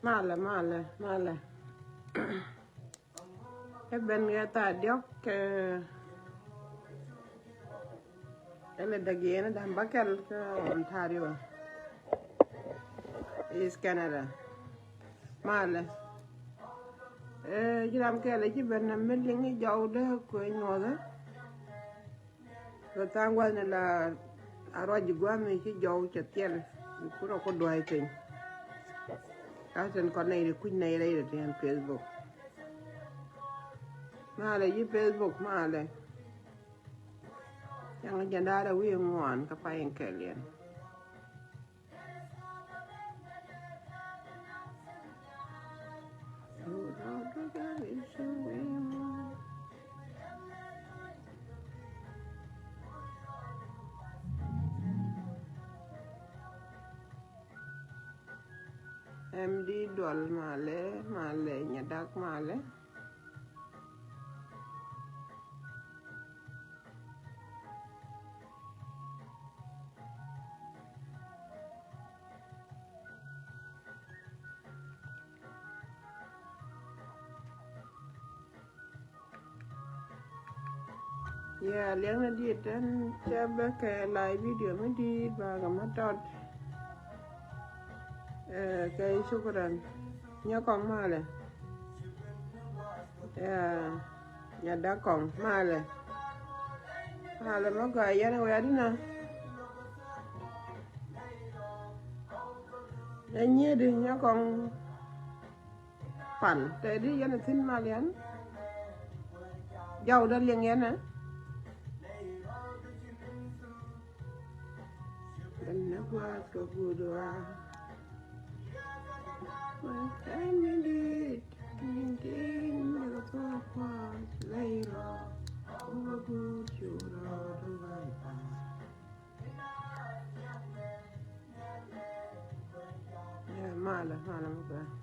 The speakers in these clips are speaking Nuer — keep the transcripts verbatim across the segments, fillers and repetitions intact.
Malɛ, malɛ, malɛ. Ɛ ben kɛ thaa diɔ̱k kɛ ɛn ɛ däk yɛn ɛ da̱ŋ bäkɛl kä Ontario, East Canada. Malɛ. Ɛ ji̱ ram kɛl ɛ ci ben ɛ mi liŋ i̱ jɔw dee kuɛ nyuɔthä. Kɛ tha̱a̱ŋ gua̱thni la a ruac ji̱ gua̱a̱th mi ci jɔw cɛ thiɛl. Bi kun rɔ ku dua̱a̱c piny. Ka̱ tin kɔn nɛy ri kuc nɛy rɛy ri ti ɛn Facebook. Malɛ ji̱ Facebook malɛ. Cäŋ jɛn da̱rɛ wi̱i̱ ŋuan kä pay in kɛl yɛn. M D Dual malɛ, malɛ Nyadak malɛ. Yeah, liɛŋ ni diet ɛn cɛ bä kɛ live video mi diet ba kɛ ma tɔt. Eh, kɛ shukran. Nyɛ kɔŋ malɛ. Yeah, Nyadak kɔŋ malɛ. Malɛ ma gɔaa yɛn wɛ adina. Ɛ nyiedi nyɛ kɔŋ. Pan tɛ di yɛn a thi̱n mal yɛn. Jaw dä liŋ yɛn ɛ. Bɛn nɛ gua̱a̱th kɛ guut wa. Wek ɛn mi di̱i̱t min tin dɛ kɛ thuɔ̱k kua̱a̱th ley rɔ. Wä guut cu rɔ dä ɣa̱c pa. Yeah, malɛ, malɛ mi gua̱a̱th.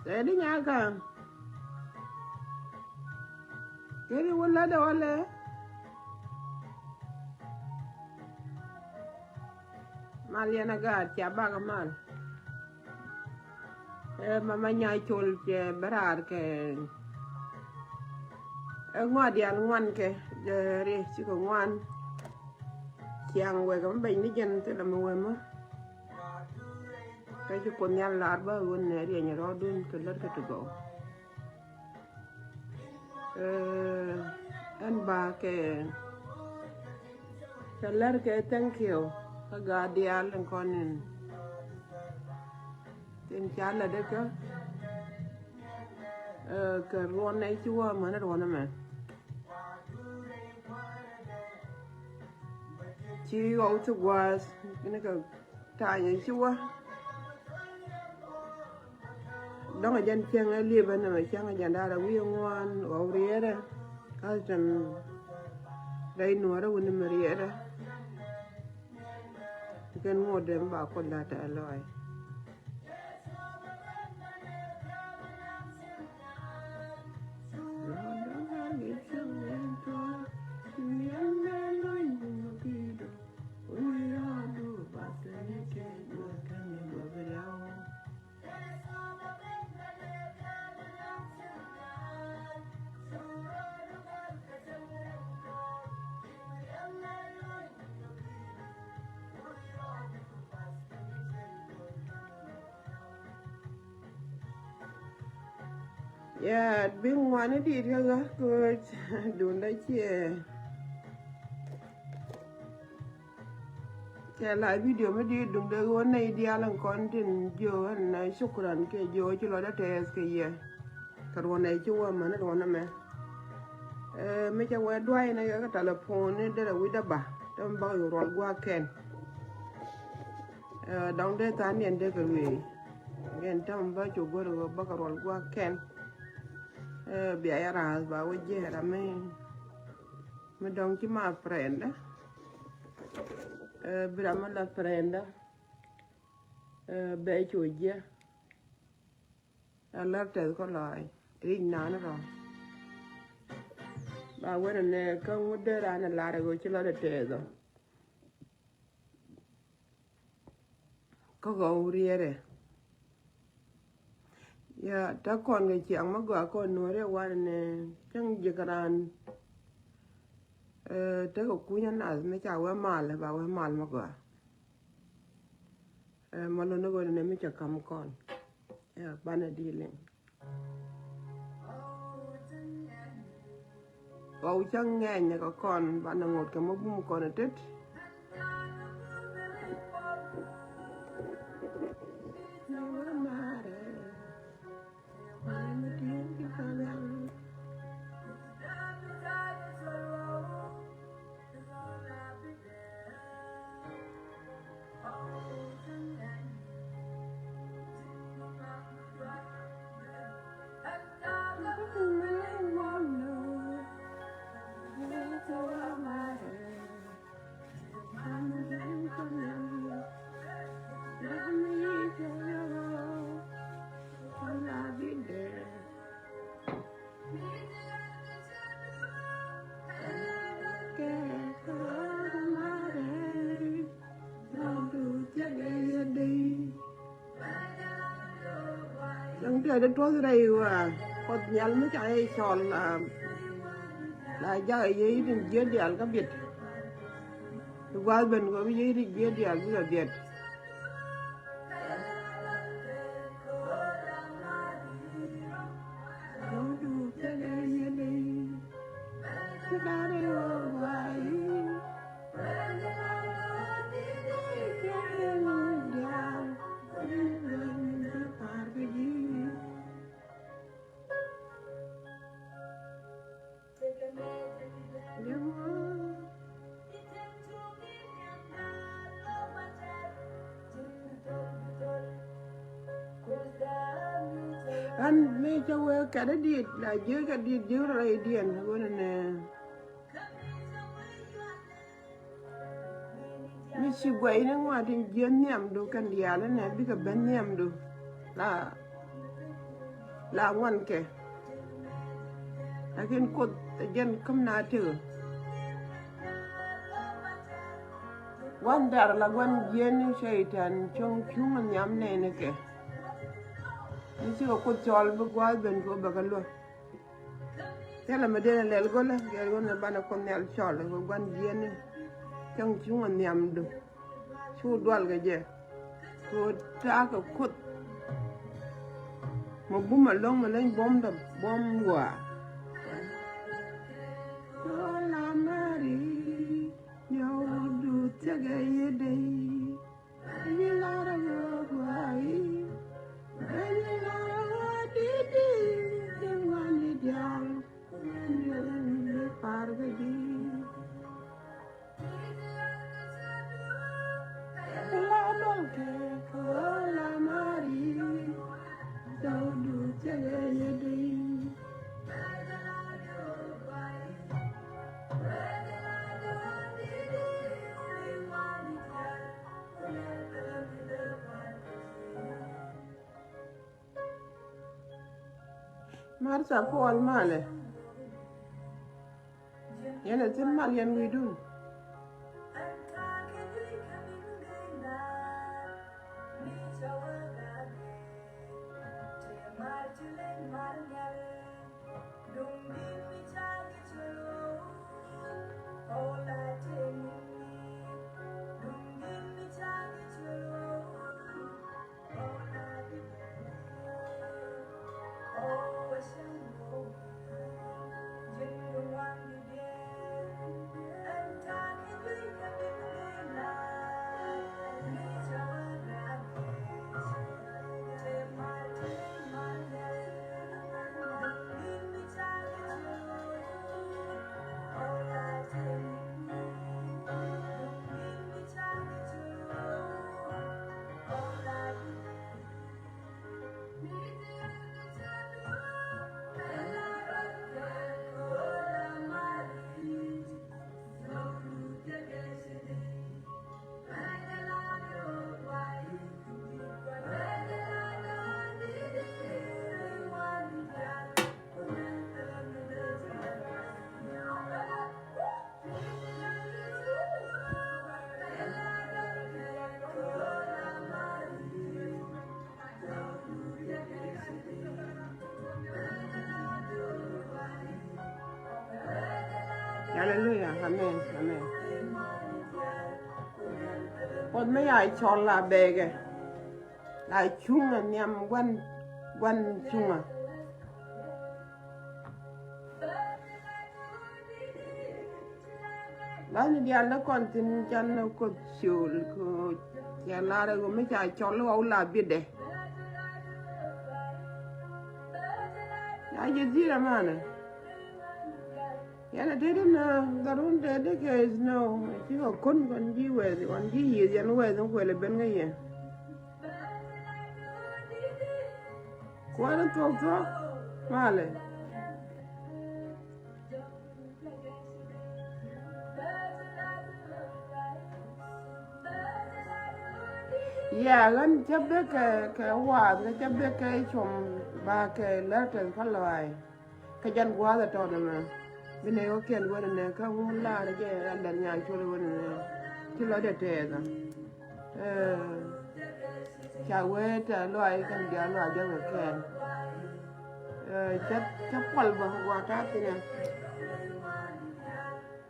Tɛni nyaka. Keni wä ladɛ wä lɛ. Mal yɛn a gaat cia bak a mal. Ɛ mama nya col cɛ bɛ raar kɛ. Ɛ ŋuan diaal ŋuan kɛ jɛ ri cikɛ ŋuan. Ciaŋ wek mi beny ni jɛn thilɛ mi wemä. Kä ci Kuoth Nhial lar bä ɣöö nɛ riɛny rɔɔdun kɛ lät kä ti gɔw. Ɛ ɛn ba kɛ kɛ lär kɛ thank you kä gaat diaal in kɔn in tin ca lät kä ɛ kɛ ruɔn nɛ ci wä mänä ruɔn ɛmɛ. Ci ɣɔw ti gua̱a̱th ni kɛ Tanyɛ ci wä. Dɔ̱ŋ a jɛn cieŋ a liep ɛn ɛmɛ cieŋ a jɛn da̱r a wi̱i̱ ŋuan ɣɔw riɛɛrɛ. Ka̱ tɛn rɛy nuɔ̱ɔ̱rä wuni mi riɛɛrɛ. Kɛn ŋot dee mi ba kuoth la̱t tɛ̈ lɔaac. Ya, bi ŋuani dit kä ɣä kɛ duundä ciɛ. Cɛ la video mi dit duundä ɣöö nɛy diaal in kɔn tin jiö ɛn na shukran kɛ jiö ci lɔcdä tɛɛth kɛ yɛ. Kɛ ruɔ̱n nɛy ci wä män ruɔ̱n ɛmɛ. Ɛ, mi cɛ wee duay nɛ kɛ telephone ni derɛ wi̱cdä ba. Tɛ mi bak yuk ruɔl gua̱a̱k kɛn. Ɛ, dɔ̱ŋ dee tha̱a̱ŋ niɛn dee kɛ lueec. Gɛn täämɛ bä cu go̱r ɣöö bä kɛ ruɔl gua̱a̱k kɛn. Ɛ, bia ya ra̱a̱th ba wä jiɛɛr ram mi, mi dɔ̱ŋ ci ma friend. Ɛ, bi ram mi la friend. Ɛ, bɛ cu jiɛ. A lär tɛth kä lɔɔc ric naan rɔ. Ba wen nɛ kä ŋut dee raan lar ɛ ɣöö ci lɔt ɛ tɛth ɔ. Kä ɣɔw riɛrɛ. Ya, te kɔn kɛ ciaŋ mi gɔaa kɔn nuɔ̱ɔ̱ri wan ni cäŋ ji̱ kɛ raan. Ɛ, tekɛ kunyä nath mi ca wee mal, ba wee mal mi gɔaa. Ɛ, ma lon ni ɣöö ni mi cɛ ka̱m kɔn. Ya, banɛ di liŋ. Ɣɔw cä ŋɛny kɛ kɔn banɛ ŋot kɛ mɔ bum kɔn tet. Cäŋ tiɛɛt di tuɔth rɛy ɣöö Kuoth Nhial mi ca yɛ cɔl la, la jakɛ yɛ i̱ tin jiäk diaal kä biɛt. Ti gua̱a̱th ben kɔ bi yɛ i̱ tin jiäk diaal bikɛ biɛt. Ɣän mëë cä wee kɛt i̱ diit la jiäk kɛ diit jiäk rɔ rɛydiɛn ɣöö nɛ. Mi ci guɛcni ŋuan tin jiäk nhiamdu kɛn diaal inɛ bikɛ ben nhiamdu. La, la ŋuan kɛ. Lakin Kuoth ɛ jɛn käm na tekɛ. Gua̱n dar la gua̱n jiäkni cɛy-tan cuŋ cuŋ nhiam nɛɛni kɛ. Mi cikɛ Kuoth cɔl bi gua̱a̱th ben kɛ bɛ kɛ luäk. Thilɛ mi den lɛl gölä, lɛl gölä banɛ Kuoth Nhial cɔl kɛ gua̱n jiɛni. Cäŋ cuŋ a nhiamdu. Cu dual kɛ jɛ. Ku ta̱a̱ kɛ Kuoth. Mɛ bum a lo̱ŋ mɛ leny buɔ̱m dɔ buɔ̱m gɔaa. Cɔl a Mari, nyɔwdu thiekɛ yedɛ. Martha Paul malɛ. Yɛn a thi̱n mal yɛn wi̱i̱dun. Haleluya. Amen. Amen. Kuoth mi ya cɔl la bɛɛkɛ. La cuŋä nhiam gua̱n, gua̱n cuŋä. Bani diaal ni kɔn tin can ni Kuoth ciöl kɛ cɛ lar ɛ ɣöö mi ca cɔl ɣɔw la bi̱dɛ. Ya jɛ dhil amanɛ. Yɛn a tëëdi ni dharun tëëdi kɛ is no. Ci kɛ kun kɔn ji̱ wɛth kɔn ji̱ yiëth yɛn wɛth in kuɛl ɛ ben kä yɛ. Kuan in thuɔk thuɔk malɛ. Yɛ ɣän cä bek kɛ, kɛ waath kɛ cä bek kɛ cuɔm ba kɛ lär tɛth kä lɔaac. Kä jɛn gua̱a̱th ɛ tɔt ɛmɛ. Bi nɛ ɣöö kiɛn wen ɛnɛ kä ŋun laar jɛ ɛn dɛn nyaal col wen ɛnɛ. Ti lɔcdɛ tɛɛth ɛ. Ca wee tɛ luaac kɛn bia luaac jɛ wee kɛɛl. Cä, cä kual bä gua̱a̱th ta̱a̱ thinɛ.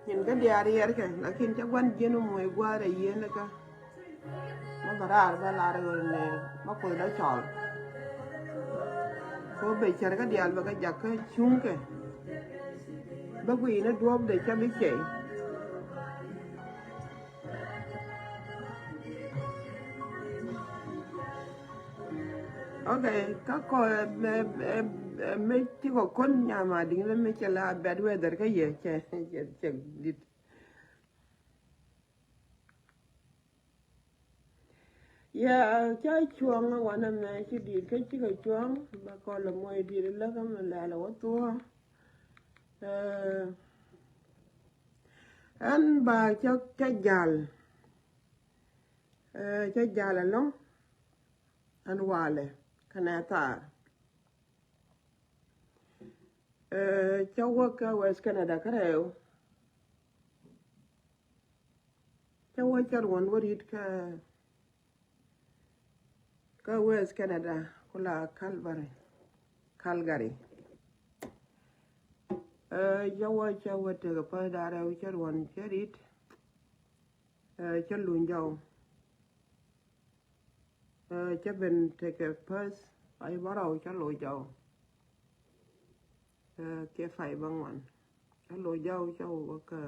Nyin kä diaal riɛɛr kɛ lakin cä gua̱n jiɛn moc gua̱a̱th ɛ yieen kä. Ma bä raar bä lar ɣöö ni ma kuoth dɔ cɔl. Ko bɛ cär kä diaal bɛ kä jak kä cuŋkɛ. Bä guiy ni duɔ̱ɔ̱p dee cä bi cɛy. Ok, kä kɔ mi ti kɔ kon nyama diŋ mi cɛ la bad weather kä yɛ cɛ cɛ dit. Ya, ca cuɔ̱ŋ wanɛ mɛ ci di̱i̱t kä cikɛ cuɔ̱ŋ ba kɔl moc di̱i̱t lä kä mi lɛl wä thuɔ̱ɔ̱. Ɛn ba cä, cä jal, cä jal ɛlɔ̱ŋ. Ɛn walɛ kɛnɛ thaar. Cä wä kä West Canada kä rɛw. Cä wä cä ruɔn wä rit kä, kä West Canada kula Calgary, Calgary. Cä wä cä wä tekɛ päth da̱ŋ rɛw cä ruɔn cä rit. Cä luny jɔw. Cä ben tekɛ päth ay bärɔw cä luny jɔw. Kiɛ pay bäŋuan cä luny jɔw cä wä kä,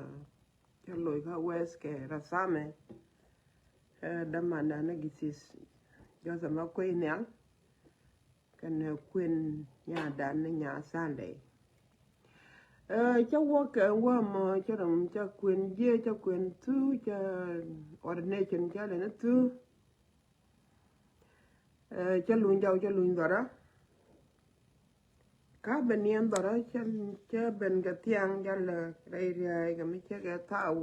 cä luny kä West kɛ rasamɛ. Dämandan ni Githith Joseph ma kuec nhial. Kɛnɛ kuën nyadan ni nya Sunday. Cä wä kɛ wä mɔ cä rɛm cä kuën jiɛ cä kuën thu cä ordination cä lɛ ni thu. Cä luny jɔw cä luny dhɔrä. Ka ben niɛn dhɔrä cä, cä ben kɛ thiaŋ jal rɛy ria̱a̱y kɛ mi cä kɛ thaw.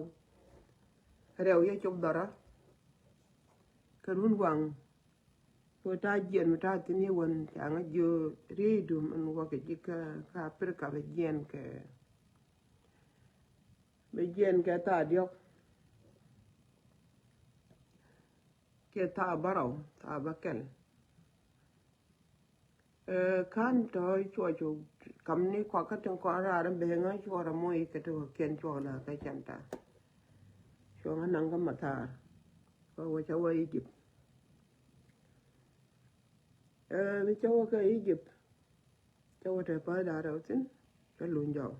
Rɛw yɛ cop dhɔrä. Kɛ run waŋ. Kɛ ta̱a̱ jiɛn mi ta̱a̱ thi̱n i̱ wän ca ŋä jiö riey dum ɛn wäkɛ ji̱ kä, kä Aprika bɛ jiɛn kɛ, bɛ jiɛn kɛ tha̱a̱ diɔ̱k. Kɛ tha̱a̱ bärɔw, tha̱a̱ bäkɛl. Ka̱n tɔ̱ cuɔ cu kam ni kuakä tin kɔn raar in ben ŋä cuɔ rɛ moc kɛ ti kɛ kiɛn cuɔ la kä cɛn ta̱a̱. Cuɔ ŋä naŋ kä ma tha̱a̱. Kä wä cä wä Egypt. Ni cä wä kä Egypt. Cä wä te päth da̱ŋ rɛw thi̱n cä luny jɔw.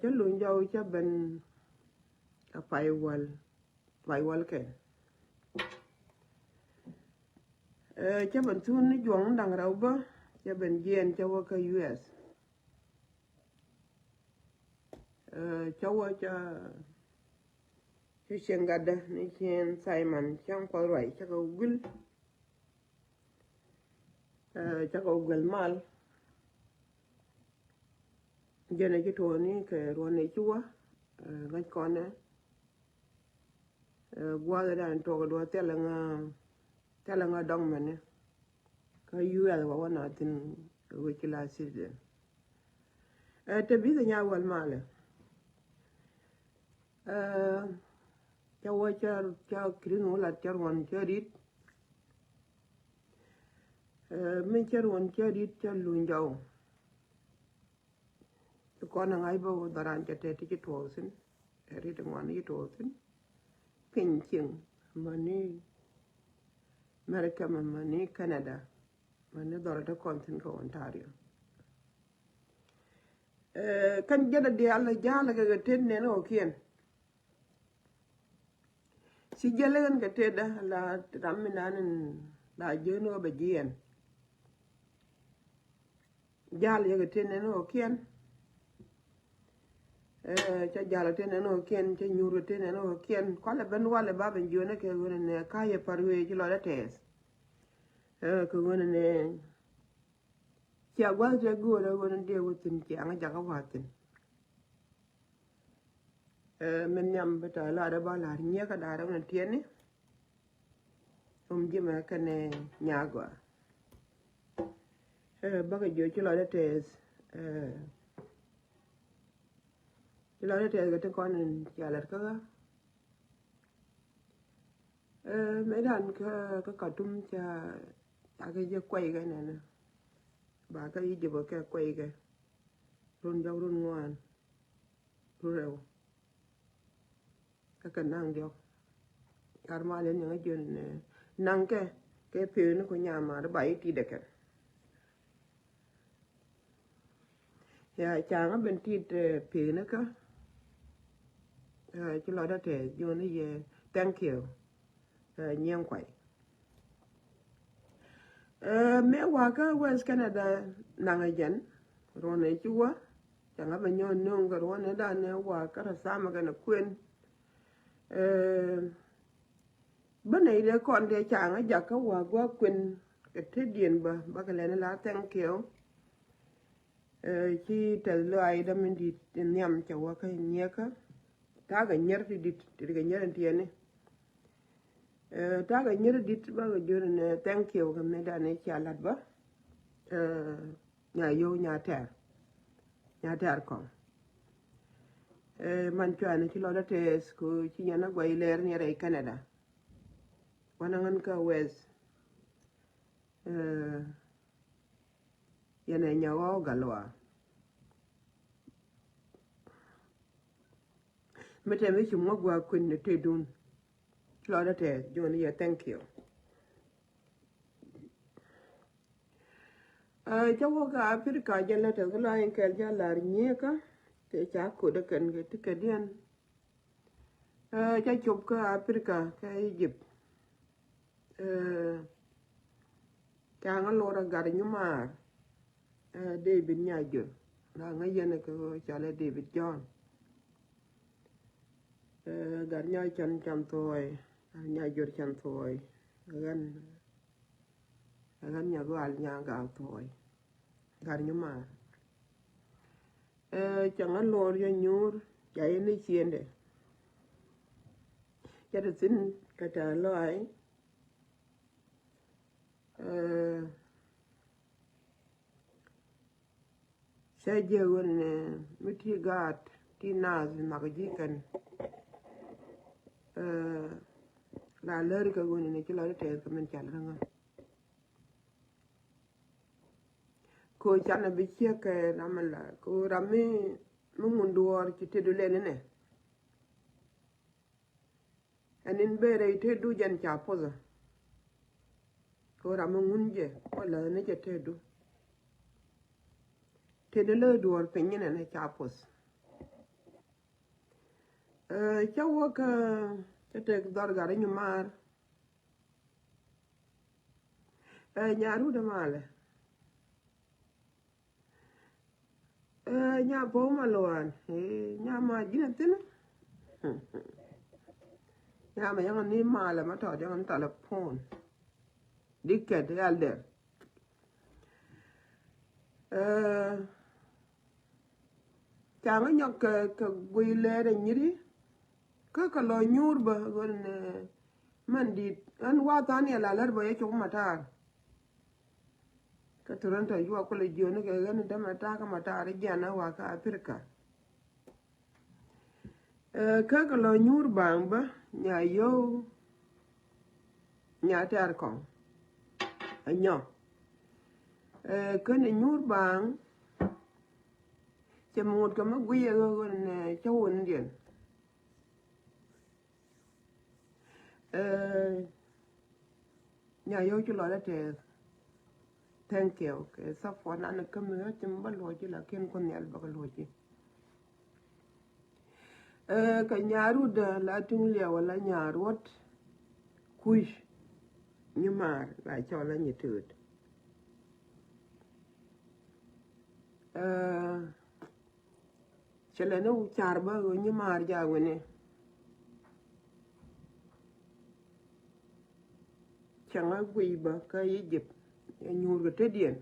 Cä luny jɔw cä ben a pay wäl, pay wäl kɛ. Cä ben thun ni juɔ̱ŋ da̱ŋ rɛw bä cä ben jiɛn cä wä kä U S. Cä wä cä cä cieŋ gatdä ni cieŋ Simon cäŋ kuɔth ruac cä kɛ guil. Cä kɛ guil mal. Jɛn ɛ ci tuɔɔni kɛ ruɔ̱n ɛ ci wä ŋäc kɔnɛ. Gua̱a̱th ɛ dan tuɔk ɛ duɔ̱ɔ̱r thilɛ ŋä, thilɛ ŋä dɔŋ mɛni. Kä U S wä wä na thin ɣöö ci la citizen. Ɛ te bi̱th ɛ nya wäl malɛ. Cä wä cä, cä ki̱n wä lat cä ruɔn cä rit. Mi cä ruɔn cä rit cä luny jɔw. Kɔn ŋa̱c bä wä dhɔran cɛ tɛt ti ci tuɔɔk thi̱n. Ɛ rit ŋuan ci tuɔɔk thi̱n. Piny cieŋ, mäni America, mäni Canada, mäni dhɔrä te kɔn thi̱n kä Ontario. Ɛ, kɛn jɛn a diaal a ja̱a̱l kɛ kɛ tet nɛn ɣɔ̱kiɛn. Ci jälɛ ɣän kɛ tetdä la ram mi nan in la jiön ɣä bɛ jiɛn. Jal yɛ kɛ tetdä ni ɣɔ̱kiɛn. Ɛ, cä jal kɛ tetdä ni ɣɔ̱kiɛn, cä nyuur kɛ tetdä ni ɣɔ̱kiɛn. Kualɛ ben walɛ ba ben jiön kɛ ɣän nɛ ka yɛ par wee ci lɔcdä tɛɛth. Ɛ, kɛ ɣän nɛ cia gua̱th tɛ go̱o̱rä ɣän in diɛ wä thi̱n cia ŋä jakä wa̱a̱ thi̱n. Ɛ, min nhiam bi tɛ lar ɛ ba lar nyiɛ kä da̱rä min tiɛni. Rum jimɛ kɛnɛ nyagɔa. Ɛ, bäkɛ jiö ci lɔcdä tɛɛth. Ɛ, ci lɔcdä tɛɛth kɛ ti kɔn in cia lät kä ɣä. Ɛ, mëëdan kä, kä Katum ca, ca kɛ jɛ kuɛy kɛ nɛnɛ. Ba kä Egypt kɛ kuɛy kɛ. Run jɔk run ŋuan. Run rɛw. Kä kɛ naŋ diɔk. Kar mal in yɛn ŋä jiön nɛ naŋ kɛ, kɛ pek ni ku nyamaar ba i̱ ti̱t ɛ kɛ. Ya, ca ŋä ben tit, ɛ, pek ni kä. Ɛ, ci lɔcdä tɛɛth jiön ni yɛ, thank you. Ɛ, nyiɛŋ kuay. Ɛ, mëë wakä West Canada naŋ ɛ jɛn, ruɔ̱n ɛ ci wä, ca ŋä ben nyɔ̱ɔ̱n nööŋ kɛ ruɔ̱n ɛ dan ɛ wakä rɛ thamɛ kɛn ɛ kuën. Ɛ, bä nɛy dee kɔn dee ca ŋä jakä wa̱a̱ gua̱a̱k kuën kɛ tetdiɛn bä, bä kɛ lɛn ɛ la thank you. Ɛ, ci tɛth lɔaacdä min di̱t in nhiam cɛ wä kä nyiɛkä. Ta̱a̱ kɛ nyier ti di̱t, ti kɛ nyier in tiɛni. Ɛ, ta̱a̱ kɛ nyier ti di̱t bä kɛ jiön in, ɛ, thank you kɛ mëëdan in cia la̱t bä. Ɛ, nya yio̱w nya tɛr. Nya tɛr kɔŋ. Ɛ, man cuani ci lɔcdä tɛɛth ku ci nyɛn a guay lɛr ni rɛy Canada. Wanɛ ŋän kä West. Ɛ, yɛn ɛ nyɛ ɣɔw gal wa. Mi tɛm i̱ ci ŋuɔ̱k gua̱a̱k kuën ni tetdun. Lɔcdä tɛɛth jiön ni yɛ thank you. Ɛ, cä wä kä Africa jɛ lät ɛ kä la in kɛl jɛ lar nyiëëkä. Tëë ca ko̱dä kɛn kɛ ti kɛ diɛn. Ɛ, cä cop kä Africa kä Egypt. Ɛ, ca ŋä lor a gat nyumaar. Ɛ, David Nyajur. La ŋä yɛn kɛ ɣöö ca lɛ David John. Ɛ, gat nya can can thuɔɔy. Gat Nyajur can thuɔɔy. Ɛ ɣän, ɛ ɣän nya dhual nya gal thuɔɔy. Gat nyumaar. Ɛ, ca ŋä lor yɛ nyuur, ca yɛ ni ciendɛ. Ca te thi̱n kɛ tɛ̈th lɔaac. Ɛ, cä jiɛ ɣöö nɛ mi ti gaat ti naath mi mak ji̱ kɛn. Ɛ, la läri kɛ ɣöö nɛ ci lɔcdä tɛɛth kɛ min ca lät ŋä. Ko canɛ bi ciek kɛ ram mi la, ko ram mi, mi ŋun duɔɔr ci tetdu lɛn inɛ. Ɛn in ben rɛy tetdu jɛn ca poth ɛ. Ko ram mi ŋun jɛ, ko läth ni jɛ tetdu. Tetdu lä duɔɔr piny inɛ ni ca poth. Ɛ, cä wä kä, cä tek dhɔr gat inyumaar. Ɛ, nya rut ɛ malɛ. Ɛ, nya Pɔw Maluan. Ɛ, nya ma ji̱n a thi̱n. Nya ma yɛn ni malɛ ma tɔt yɛn ni telephone. Dikɛt yal dɛr. Ɛ, ca ŋä nyɔk kɛ, kɛ guiy lɛɛr ɛ nyiri. Kä kɛ lɔ nyuur bä ɣöö nɛ mɛn di̱t ɣän wathan yɛ la lär bä yɛ cop matar. Kä Toronto yuɔ kulɛ jiöni kɛ ɣän dämɛ ta̱a̱ kä matar jiɛn a wakä Africa. Ɛ, kä kɛ lɔ nyuur baaŋ bä nya yio̱w nya tɛr kɔŋ. Ɛ nyɔ. Ɛ, kä ni nyuur baaŋ. Cɛ mi ŋut kɛ mi guiy ɛ ɣöö ɣöö nɛ cä wun diɛn. Ɛ, nya yio̱w ci lɔcdä tɛth. Thank you. Kɛ support nan kä mi ɣä ci mi bä luɔci, lakin Kuoth Nhial bä kɛ luɔci. Ɛ, kɛ nya rut dä la tuŋ liɛw wala nya ruɔt kuc nyi maar la cɔl la nyi tööt. Ɛ, cɛ lɛ ni car bä ɣöö nyi maar ja weni. Cäŋ a guiy bä kä Egypt, ɛ nyuur kɛ tetdiɛn.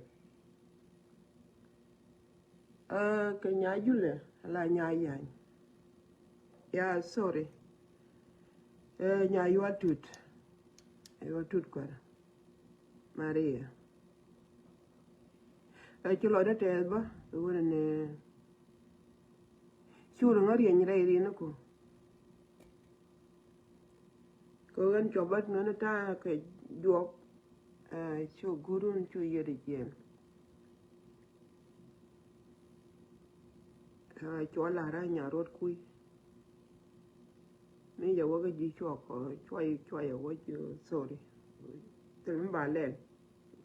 Ɛ, kɛ nya julɛ ala nya yany. Ya, sorry. Ɛ, nya yual tut. Yual tut kuɛrɛ. Maria. Ɛ, ci lɔcdä tɛth bä, ɛ wunɛ ni cur ŋä rieny rɛy rin ku. Kɛ ɣän cuɔp bä ŋän ta̱a̱ kɛ juɔk, ɛ, cu gurun cu yet jiɛn. Ɛ, cuɔ la ra nya ruɔt kui̱. Mi yɛ wä kä ji̱ cuɔk, ɛ, cuɔy, cuɔy yɛ wä ji̱, sorry. Thil mi ba lɛl.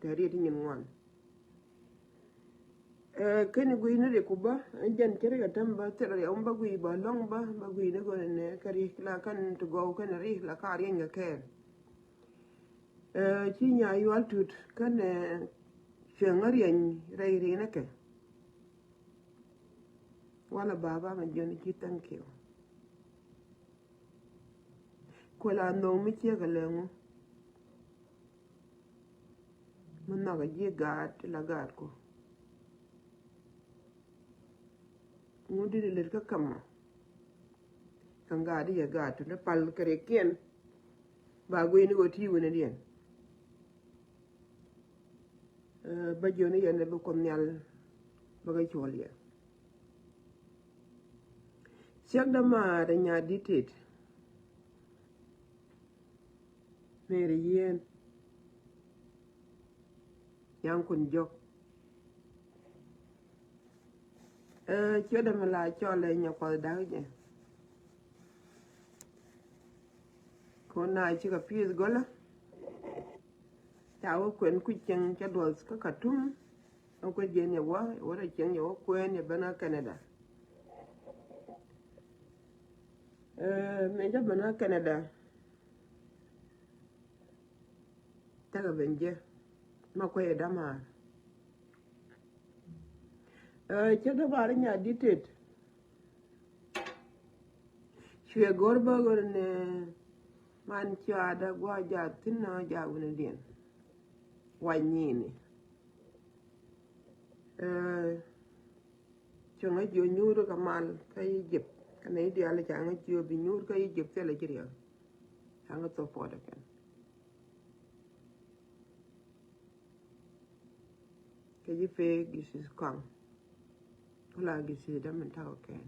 Tɛ riet nyin ŋuan. Ɛ, keni gui̱ni ri ku bä, ɛn jɛn cɛ ri kɛ täm bä, thil riɛw bä gui̱ bä lɔ̱ŋ bä, bä gui̱ni gɔnɛ nɛ kɛ ri la kɛn ti gɔw kɛn ri la ka rieny kɛ kɛɛl. Ɛ, ci nya yual tut kɛn, ɛ, cuɛŋ rieny rɛy rinɛ kɛ. Wala baba mɛ jiɔni ci thank you. Kuɛ la nhɔk mi ciek a lɛŋu. Mi nhɔk a ji̱ gaat ti la gaat ku. Ŋu di di lät kä kamɔ. Kaŋ gaat di yɛ gaat tu ni pal kɛ rikiɛn. Ba guini wä ti wini diɛn. Ɛ, bä jiɔni yɛn ni bi Kuoth Nhial bä kɛ cuɔl yɛ. Ciek dämaar ɛ nya di̱t tet. Meri yien. Nyaŋ kun jɔk. Ɛ, ciek dämaar la cɔl ɛ nya kuɔth da̱k jɛ. Kun na cikɛ pi̱i̱th gɔlä. Ca wä kuɛn kui̱ cieŋ cɛ duɔth kä Khartoum. Wä kuɛn jiɛn yɛ wä, wä rɛ cieŋ yɛ wä kuɛn yɛ ben kä Canada. Ɛ, mëë cä ben kä Canada. Tekɛ ben jɛ. Ma kuɛ yɛ dämaar. Ɛ, cä dämaar nya di̱t tet. Cuɛ go̱r bä ɣöö ni man cuaadä gua̱a̱ jaat thi̱n nɔ jaak wi̱ni diɛn. Wac nyini. Ɛ, cuɛ ŋä jiö nyuur kä mal kä Egypt. Kä nɛy diaal ca ŋä jiö bi nyuur kä Egypt thilɛ ci riɛk. Ca ŋä thop puɔt ɛ kɛn. Kɛ ji̱ pek gi̱si̱ kɔaŋ. Kula gi̱si̱ dämɛ ta̱wä kɛn.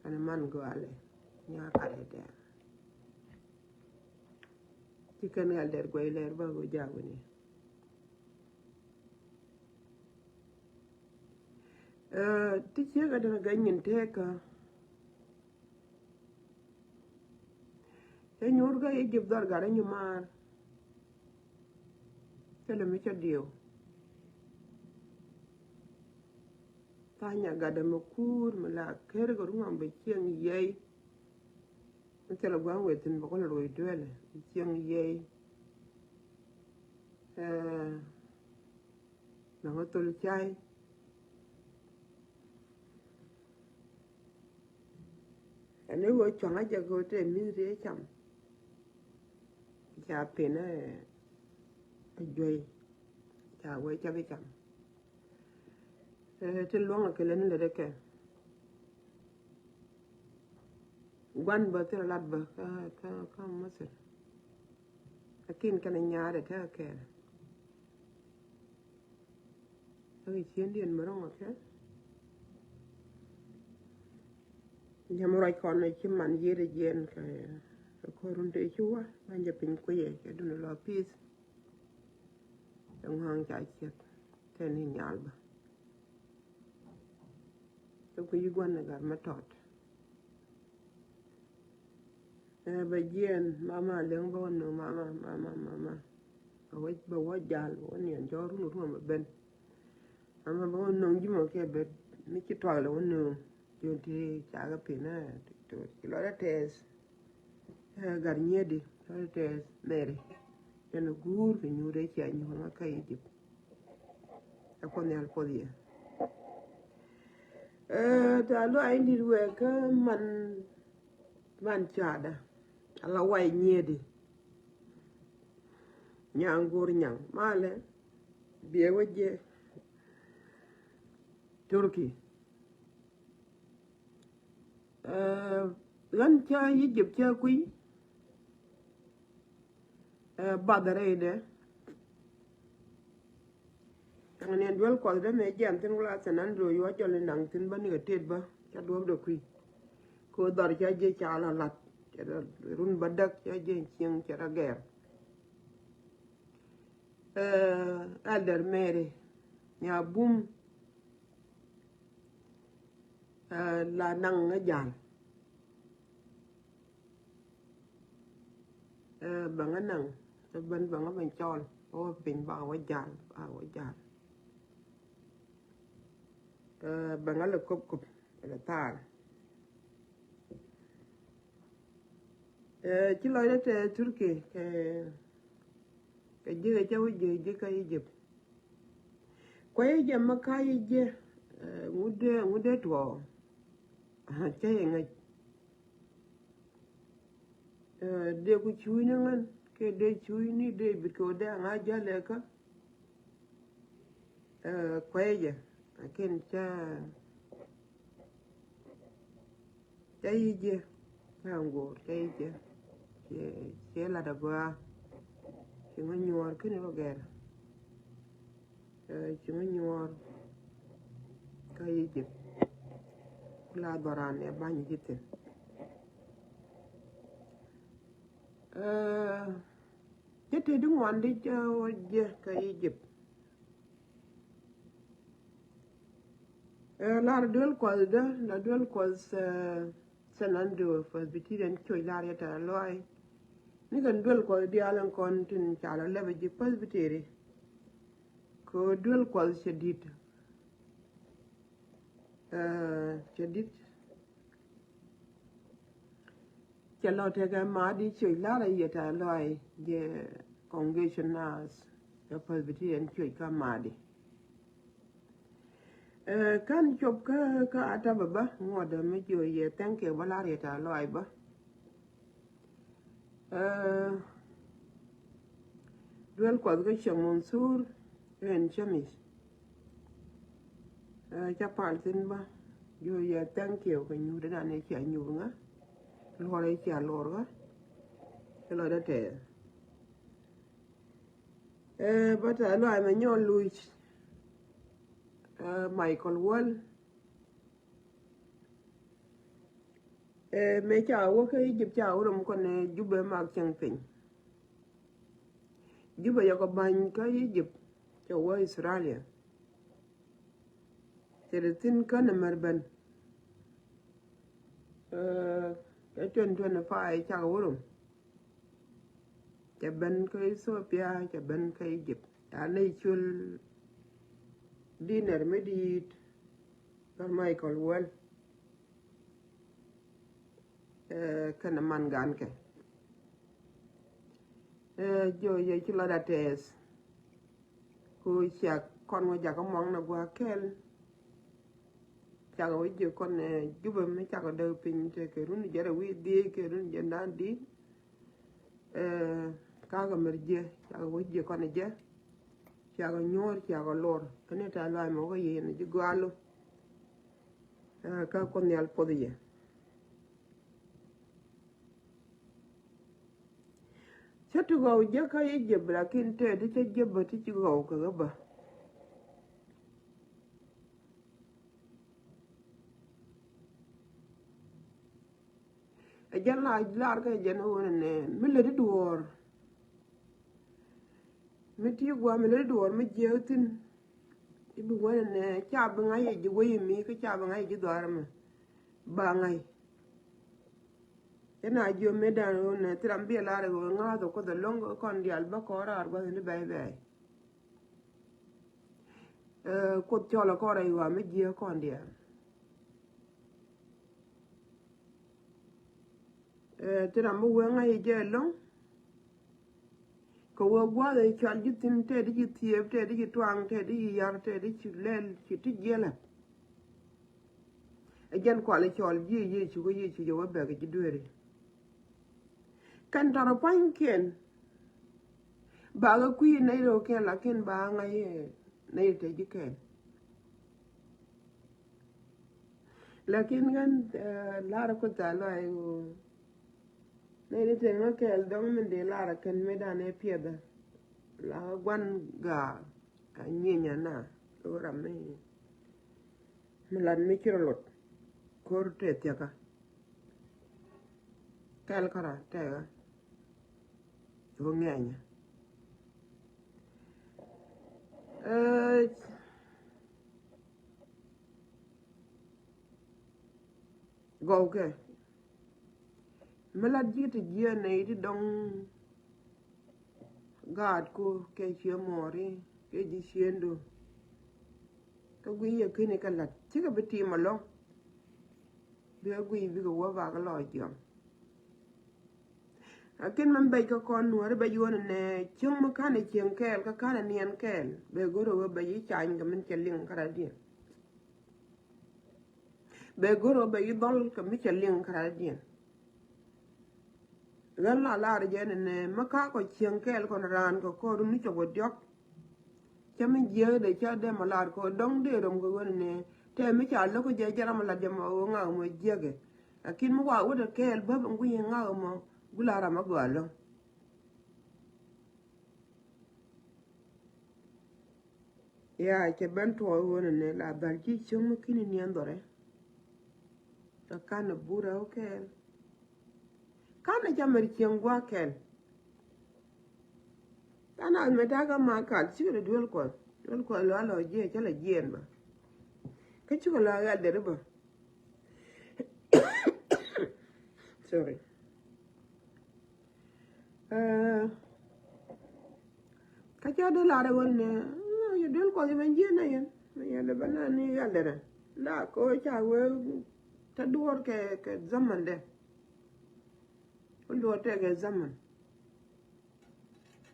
Kɛn man gɔalɛ nya karɛ dɛr. Ci kɛn ɣal dɛr guɛy lɛr bä ɣöö jaak wi̱ni. Ɛ, ti ciek a däŋ a gɛny nyin tekä. Cä nyuur kä Egypt dhɔr gat anyumaar. Thilɛ mi cä diɛw. Tha̱a̱ nya gat ɛmɛ kuur mi la ker kɛ ruŋ am bɛ cieŋ yɛy. Mi thilɛ gua̱a̱ŋ wee thi̱n bɛ kɔn ruɔy dueelɛ bɛ cieŋ yɛy. Ɛ, Naŋ a thol cay. Ɛn i̱ ɣöö cuaŋ a jɛ kɛ ɣöö tëë mi̱th tëë cam. Ca pin ɛ, ɛ juey. Ca wee ca bi cam. Ɛ, ti luäŋ a kɛ leni lät ɛ kɛ. Gua̱n bä thil lat bä kä, kä, kä Misir. Lakin kɛn nyaarɛ tekɛ kɛɛl. Tekɛ ciëndiɛn mi ro̱ŋ ɛ kɛ. Jɛ mi ruac kɔn ci man yiëëdɛ jiɛn kɛ, kɛ ko̱r run tëë ci wä ban jɛ piny kuiyɛ kɛ dun lɔ pi̱i̱th. Kɛ ŋɔ̱a̱ŋ ca ciɛth tɛn ni nyal bä. Kɛ kui̱ gua̱n ɛ gat mɛ tɔt. Ɛ bɛ jiɛn mama liŋ bä wä nööŋ mama mama mama. Bɛ wä bɛ wä jal bɛ wä niɛn jɔk run run bɛ ben. Mama bä wä nööŋ ji̱ mɔ kɛ bɛ mi ci tuak lɛ wä nööŋ. Jɔn ti ca kɛ pin ɛ ti lɔt ɛ tɛth. Ɛ gat nyiet di lɔt ɛ tɛth Mary. Jɛn ɛ guur kɛ nyuur ɛ cia nyuur ŋa kä Egypt. Ɛ Kuoth Nhial puɔth yɛ. Ɛ tɛ̈th lɔaac in di̱t wɛɛkä man man caatdä. Ala way nyiet di. Nyaŋ go̱o̱r nyaŋ malɛ. Biɛ wä jɛ Turkey. Ɛ ɣän cä Egypt cä kui̱. Ɛ bath rɛydɛ. Ɛŋ ni ɛn duel Kuɔthdä mëë jiɛn thi̱n wula thi̱n an duel yuɔ jɔl ni naŋ thi̱n bä nikɛ tet bä ca duɔ̱pdɛ kui̱. Kɛ ɣöö dhɔr ca jiɛ ca la lat cɛ run bä däk ca jiɛ cieŋ cɛ rɔ gɛɛr. Ɛ Elder Mary nya bum. Ɛ la naŋ ŋä jal. Ɛ bäŋä naŋ ɛ ben bäŋä ben cɔl ɔ piny ba wä jal ba wä jal. Ɛ bäŋä lɛ kop kop lɛ thaal. Ɛ ci lɔcdä tɛ Turkey kɛ kɛ ji̱ kɛ cä wä ji̱ ji̱ kä Egypt. Kuay jɛ ma ka̱ yi jɛ ŋut dee ŋut dee tuɔɔ. Cä yi ŋäc. Dee ku cuucni ŋän kɛ dee cuucni dee bit kɛ wä dee aŋa jälɛ kä. Kuay jɛ akin cä Ca yic jɛ ca ŋo̱o̱r ca yic jɛ. Ciɛ lat a gɔaa. Ci ŋä nyuɔɔr kini rɔ gɛr. Ci ŋä nyuɔɔr ka yic jɛ. Ku la dhɔran ɛ bany ji̱ thin. Jɛ te di ŋuan di jɛ wä jɛ ka Egypt. Ɛ lar duel kuɔth dä la duel kuɔth San Andrew Presbyterian coc lar yɛ tɛ̈th lɔaac. Ni kɛn duel kuɔth diaal ɛn kɔn tin ca lɔ lɛpɛ ji̱ Presbytery. Kɛ duel kuɔth cɛ di̱t. Cɛ di̱t. Cɛ lɔ tekɛ ma̱a̱di coc lar a yɛ tɛ̈th lɔaac jɛ congregation nurse ɛ Presbyterian coc kä ma̱a̱di. Ɛ kän cop kä kä atapɛ bä ŋuɔ̱tdä mi jiɔ yɛ thank you bä lar yɛ tɛ̈th lɔaac bä. Ɛ duel kuɔth kä cɛ Mansur ɛn cämic. Ɛ ca pal thi̱n bä jiɔ yɛ thank you kɛ nyuur dee dan ɛ cia nyuur ŋä. Luɔr ɛ cia luɔr ŋä. Ɛ lɔcdä tɛɛth. Ɛ bä tɛ̈th lɔaac mɛ nyɔl luc. Ɛ Michael Wäl. Ɛ mëë ca wä kä Egypt ca wä rom kɔn ɛ Jubɛ mak cäŋ piny. Jubɛ yɔkɔ ba̱ny kä Egypt cɛ wä Australia. Cɛ dee thi̱n kä nɛ mɛr ben. Ɛ twenty twenty-five cakɛ wä rom. Cɛ ben kä Ethiopia cɛ ben kä Egypt. Ca ley col dinner mi di̱i̱t kä Michael Wäl. Ɛ kɛnɛ man gankɛ. Ɛ jiɔ yɛ ci lɔcdä tɛɛth. Ku ciak kɔn wä jakä muaŋ na gua̱a̱k kɛl. Cakɛ wä jiɛ kɔn ɛ Jubɛ mi cakɛ däk piny tekɛ run jɛ rɛ wi̱i̱ dhiec kɛ run jɛ da̱a̱n di̱i̱t. Ɛ kakä mɛr jiɛ cakɛ wä jiɛ kɔn ɛ jɛ. Cakɛ nyuɔ̱ɔ̱r cakɛ lor kɛn ɛ tɛ̈th lɔaac mɛ wä kä yɛ yɛn ɛ ji̱ gɔaa lo. Ɛ kä Kuoth Nhial puɔth yɛ. Cä ti ɣɔw jɛ kä Egypt lakin tëë ti cä jɛ bä ti ci ɣɔw kɛ ɣä bä. Ɛ jɛn la lar kɛ jɛn ɣöö nɛ mi lät i̱ duɔ̱ɔ̱r. Mi ti gua̱a̱ mi lät i̱ duɔ̱ɔ̱r mi jiääk thi̱n. I̱ bi wee nɛ ca bi ŋa̱c yɛ ji̱ wee mi kä ca bi ŋa̱c yɛ ji̱ dhɔaar mɛ. Ba ŋa̱c. Cɛ na jiö mëë dan ɣöö nɛ thil ram bi ɛ lar ɣöö ŋa̱th ɛ Kuoth ɛlɔ̱ŋ kɔn diaal bä kɔn raar gua̱th ni bɛy bɛy. Ɛ, Kuoth cɔl ɛ kɔn rɛy ɣɔaa mi jiɛ kɔn diaal. Ɛ, ti ram mi wee ŋa̱c jɛ ɛlɔ̱ŋ. Kɛ wee gua̱a̱th ɛ cɔal ji̱ thi̱n tɛt ji̱ thieep tɛt ji̱ tuaŋ tɛt ji̱ yar tɛt ji̱ lɛl ci ti jiɛlɛ. Ɛ jɛn kual ɛ cɔal ji̱ Yecu kä Yecu jɛ wee bɛk ji̱ dueeri. Kɛn tɔrɔ pua̱nykiɛn. Bakɛ kui̱ nɛy rɛwkiɛn lakin ba ŋa̱c nɛy te ji̱ kɛn. Lakin ɣän, eh, lar ku tha lɔy wu. Nɛy ni te ŋä kɛɛl dɔŋ min dee lar kɛn mi dan ɛ piɛthä. La guan gaa a nyinya na lo ram mi. Mi lat mi ci rɔ lot. Kor te thiakä. Kɛl kara tɛɛkä. Ɣä ŋɛnyä. Ɛ, gɔwkɛ. Mi lat ji̱ ti jiɛn nɛ iti dɔŋ. Gaat ku kɛ cië mɔɔri kɛ ji̱ ciëndu. Kä guiy yɛ kini kɛ lat cikɛ bi tim alɔŋ. Bikɛ guiy bikɛ wä bakɛ lɔ jiɔm. Lakin mɛn bɛc kä kɔn nuɔri bɛc ɣöö nɛ cieŋ mi kanɛ cieŋ kɛɛl kä kanɛ niɛn kɛɛl bɛ go̱r ɣöö bɛc i̱ cany kɛ min cɛ liŋ kä radiɛn. Bɛ go̱r ɣöö bɛc i̱ dhɔl kɛ mi cɛ liŋ kä radiɛn. Ɣän la lar jɛ ni nɛ mi kakɔ cieŋ kɛɛl kɔn raan kɛ kɔɔr ni cɔk wä diɔk. Cä mi jiääkdɛ cä dee mɔ lar kɛ dɔ̱ŋ dee röm kɛ ɣöö ni nɛ tɛ mi ca lo̱k jɛ jɛ ram lat jɛ mɔ ɣöö ŋak mɔ jiääkɛ. Lakin mi wa wä dee kɛɛl bäp in gui̱c ŋak mɔ gula ram a gɔaa lo̱ŋ. Ya cɛ ben tuɔɔk ɣöö ni nɛ la dhal ji̱ cieŋ mi kini niɛn dhɔrɛ. Kä kanɛ burɛ wä kɛɛl. Kanɛ ca mɛr cieŋ gua̱a̱k kɛn. Kanɛ mɛ da̱kä ma kal cikɛ di duel kuɔth. Duel kuɔth lɔ alɔ jiɛ cä lɛ jiɛn bä. Kä cikɛ lɔ ɣɛl deri bä. Sorry. Kä ca di lar ɣöl ni yɛ duel kuɔth yɛ ben jiɛn na yɛn. Yɛn lɛ ben na ni ɣɛl deri. La ko ca wee ta duɔr kɛ, kɛ zaman dɛ. Wä luɔt tɛkɛ zaman.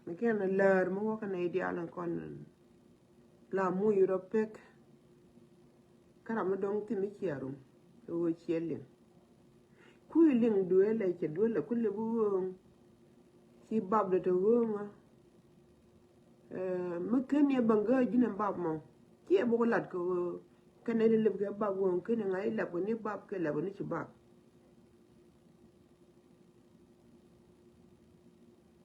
Mi kɛn a lär mi wä kä nɛy diaal in kɔn la muc rɔ pek. Kä ram mi dɔ̱ŋ thim mi cia rum. Kɛ ɣöö ciɛ liŋ. Kui̱ liŋ duëël ɛ cɛ duëël ɛ kulɛ bi ɣööŋ. Ci bap dɛ te ɣööŋä. Ɛ, mi ken yɛ bäŋ gääc ji̱n ɛn bap mɔ. Ci ɛ bok lat kɛ ɣöö kɛn ɛ lɛp kɛ bap ɣööŋ ken ɛ ŋa̱c lɛp kɛ ni bap kɛ lɛp kɛ ni ci bap.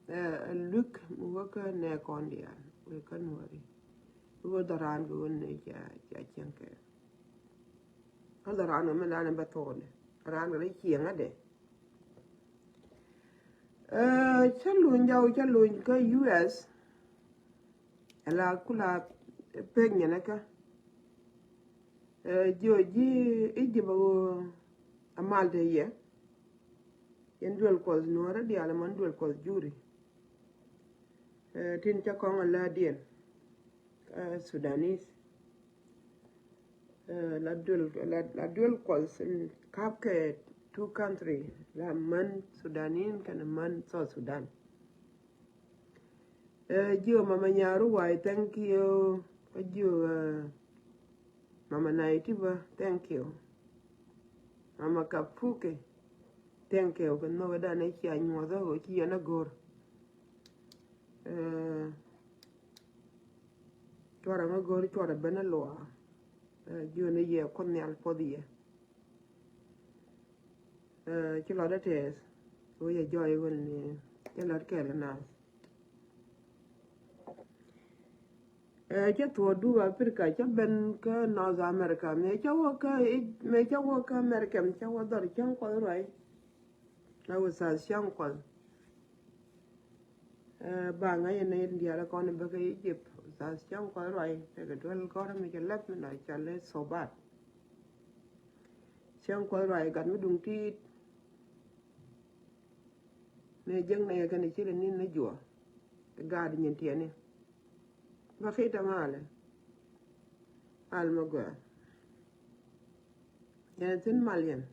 Ɛ, ɛ luek mi wä kä nɛ kɔn diaal wek kä nuɔri. Wek dhɔran kɛ wä nɛ ca, ca cieŋ kɛ. Kä dhɔran kɛ mi lan bɛ thokdɛ. Ran kɛ rɛ cieŋ adɛ. Ɛ, cä luny jaw cä luny kä U S. Ala kula pek nyɛnɛ kä. Ɛ, jiɔ ji̱ Egypt a ɣöö a mal te yɛ. Yɛn duel kuɔth nuɔrä diaal ɛmɔ duel kuɔth juri. Ɛ, tin cä kɔŋ a läädiɛn. Ɛ, Sudanese. Ɛ, la duel, la, la duel kuɔth in kap kɛ two country. La män Sudanese kɛnɛ män South Sudan. Ɛ, jiö Mama Nyaruwai, thank you. Kä jiö, ɛ, Mama Naitiba, thank you. Mama Kapuke, thank you. Kɛ nhɔk dan ɛ cia nyuɔth ɛ ɣöö ci yɛn a go̱r. Ɛ, cuarɛ ŋä go̱r cuarɛ ben a luaak. Ɛ, jiö ni yɛ Kuoth Nhial puɔth yɛ. Ɛ, ci lɔt ɛ tɛth. Wä yɛ jɔy wä ni ci lɔt kɛɛl nath. Ɛ, cä thuɔɔk dup Africa, cä ben kä North America, mëë cä wä kä, mëë cä wä kä America, cä wä dhɔr cäŋ kuɔth ruac. La wä thath cäŋ kuɔth. Ɛ, ba ŋa̱c ɛ nɛy diaal kɔn bä kä Egypt, Tha̱a̱th cäŋ Kuɔth ruac tekɛ duel gɔ̱rä mi cɛ lɛp mi nɔ cɔal i̱ Thobat. Cäŋ Kuɔth ruac gat mi duŋ ti̱i̱t. Mëë jiäk nɛy kɛnɛ ci rɛ ni̱n ni juɔk. Gaat nyin tiɛni. Bä ki̱t tɛ malɛ. Al mi gɔaa. Yɛn thi̱n mal yɛn.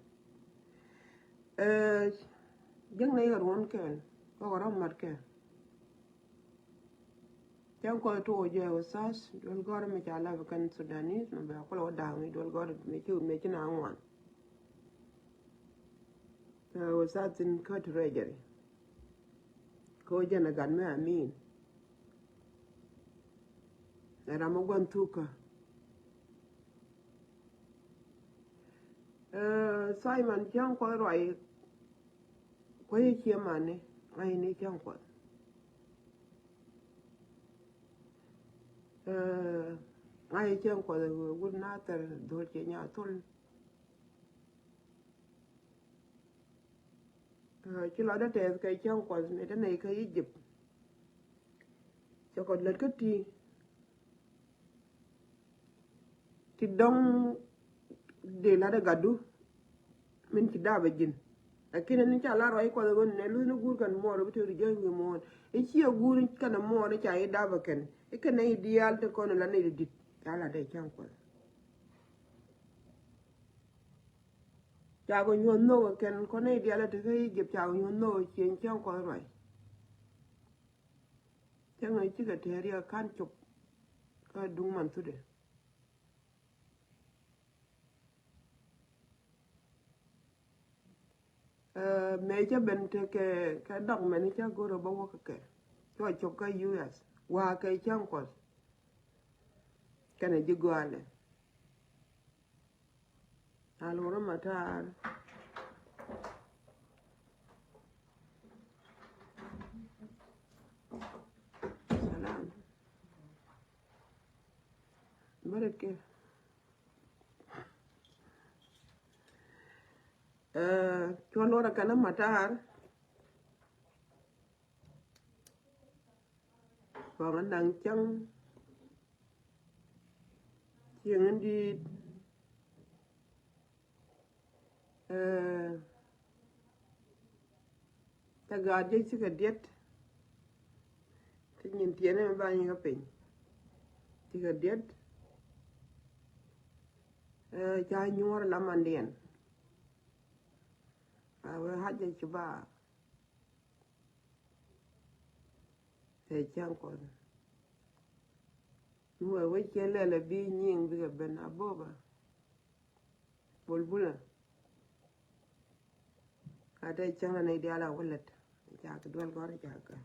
Ɛ, jiäk nɛy kɛ ruɔ̱n kɛn. Kɔkɛ rɔ̱ mat kɛn. Cäŋ Kuɔth tuɔɔk jɛ wä tha̱a̱th duel gɔ̱rä mi ca lap kɛn Sudanese mi bɛ kulɛ wä da̱a̱ŋ i̱ duel gɔ̱rä mi ci, mi ci na ŋuan. Ɛ, wä tha̱a̱th in kä treasury. Kɛ wä jɛn ɛ gat mi amin. Ɛ ram mi gua̱n thukä. Ɛ, Simon cäŋ Kuɔth ruac. Kuecä ciɛ mani ŋa̱cni cäŋ Kuɔth. Ɛ, ŋa̱cni cäŋ Kuɔth ɛ wut Nathɛr dhol ciɛ nya thol. Ɛ, ci lɔcdä tɛth kɛ cäŋ Kuɔth mëë te nɛy kä Egypt. Cɛ kɔ lät kä ti. Ti dɔ̱ŋ dee la̱t ɛ gatdu. Min ci dap ɛ ji̱n. Lakin ɛn ca lar ruac Kuɔth ɛ ɣöö nɛ luthni guur kɛn muɔɔr bi te ri jäny wi̱i̱ muɔ̱ɔ̱n. I̱ ciɛ guur kɛn ɛ muɔɔr i̱ ca i̱ dap ɛ kɛn. I̱ kɛn nɛy diaal te kɔn ɛ la nɛy di di̱t. Ca lat ɛ cäŋ Kuɔth. Ca kɔ nyuɔ̱th nhök ɛ kɛn kɔn nɛy diaal ɛ te kä Egypt ca kɔ nyuɔ̱th nhök ɛ cieŋ cäŋ Kuɔth ruac. Cäŋ ɛ cikɛ tɛɛr yɛ ka̱n cop. Kä duŋ man thutdɛ. Ɛ, mëë cä ben tekɛ kɛ dɔk mɛn cä go̱r ɛ bä wäk kɛ. Cua cop kä U S. Wa̱a̱ kɛ cäŋ Kuɔth. Kɛnɛ ji̱ gɔaalɛ. A lurä matar. Salam. Bä rɛt kɛ. Ɛ, cuɔ luɔrä kɛn a matar. Kɔŋ a naŋ cäŋ. Cieŋ in di̱i̱t. Ɛ, cä gaat jɛ cikɛ diɛt. Ti nyin tiɛɛni mi ba nyikä piny. Cikɛ diɛt. Ɛ, ca nyuɔr la mandiɛn. A wee hac jɛ ci ba. Tɛ cäŋ Kuɔth. Mi wee wec cɛ lɛl a bi nyiŋ bikɛ ben a boba. Bulbula. A tɛ cäŋ la nɛy diaal a wä lät. Ca kɛ duel gɔ̱r ca kɛ.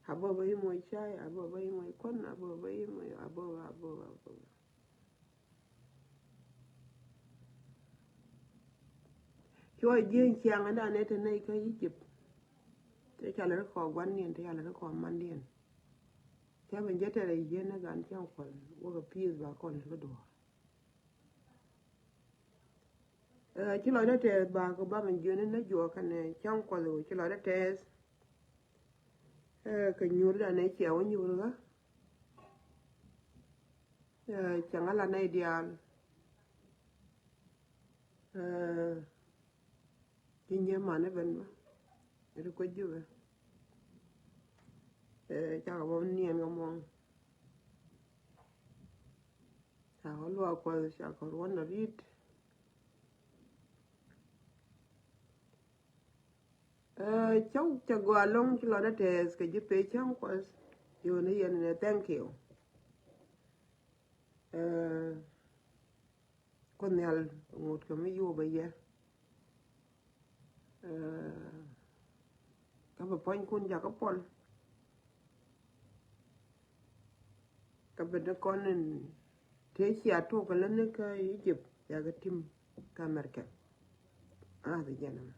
A boba i̱ moc cay, a boba i̱ moc kuɔn, a boba i̱ moc, a boba, a boba, a boba. Cuɔ ji̱ ciaŋ dan ɛ te nɛy kä Egypt. Te ca lɛ ri kɔ guandiɛn, te ca lɛ ri kɔ mandiɛn. Ca ben jɛ tɛrɛ yieen ni gan cäŋ Kuɔth wäkɛ pi̱i̱th ba kɔn lɛ kä duɔ̱ɔ̱r. Ɛ, ci lɔcdä tɛth ba kɛ ba ben jiön ni nä juɔk kɛnɛ cäŋ Kuɔth ɣöö ci lɔcdä tɛth. Ɛ, kɛ nyuur dan ɛ ciɛ wä nyuur ɣä. Ɛ, cäŋ a la nɛy diaal. Ɛ, ci nyɛ man ɛ ben bä. Ri kuec jupɛ. Ɛ, cakɛ bä niɛn kɛ muɔ̱ŋ. Cakɛ luaak Kuɔth cakɛ ruɔ̱n ɛ ri̱t. Ɛ, cä, cä gɔaa ɛlɔ̱ŋ ci lɔcdä tɛth kɛ ji̱ pee cäŋ Kuɔth. Yio̱o̱ni yɛn ɛ thank you. Ɛ, Kuoth Nhial ŋot kɛ mi yuɔpɛ yɛ. Ɛ, kä bɛ puɔ̱nykun jakä puɔl. Kä bɛ ni kɔn in tëë cia tuɔk kɛ lätni kä Egypt, jakä tim kä America. A, the gentleman.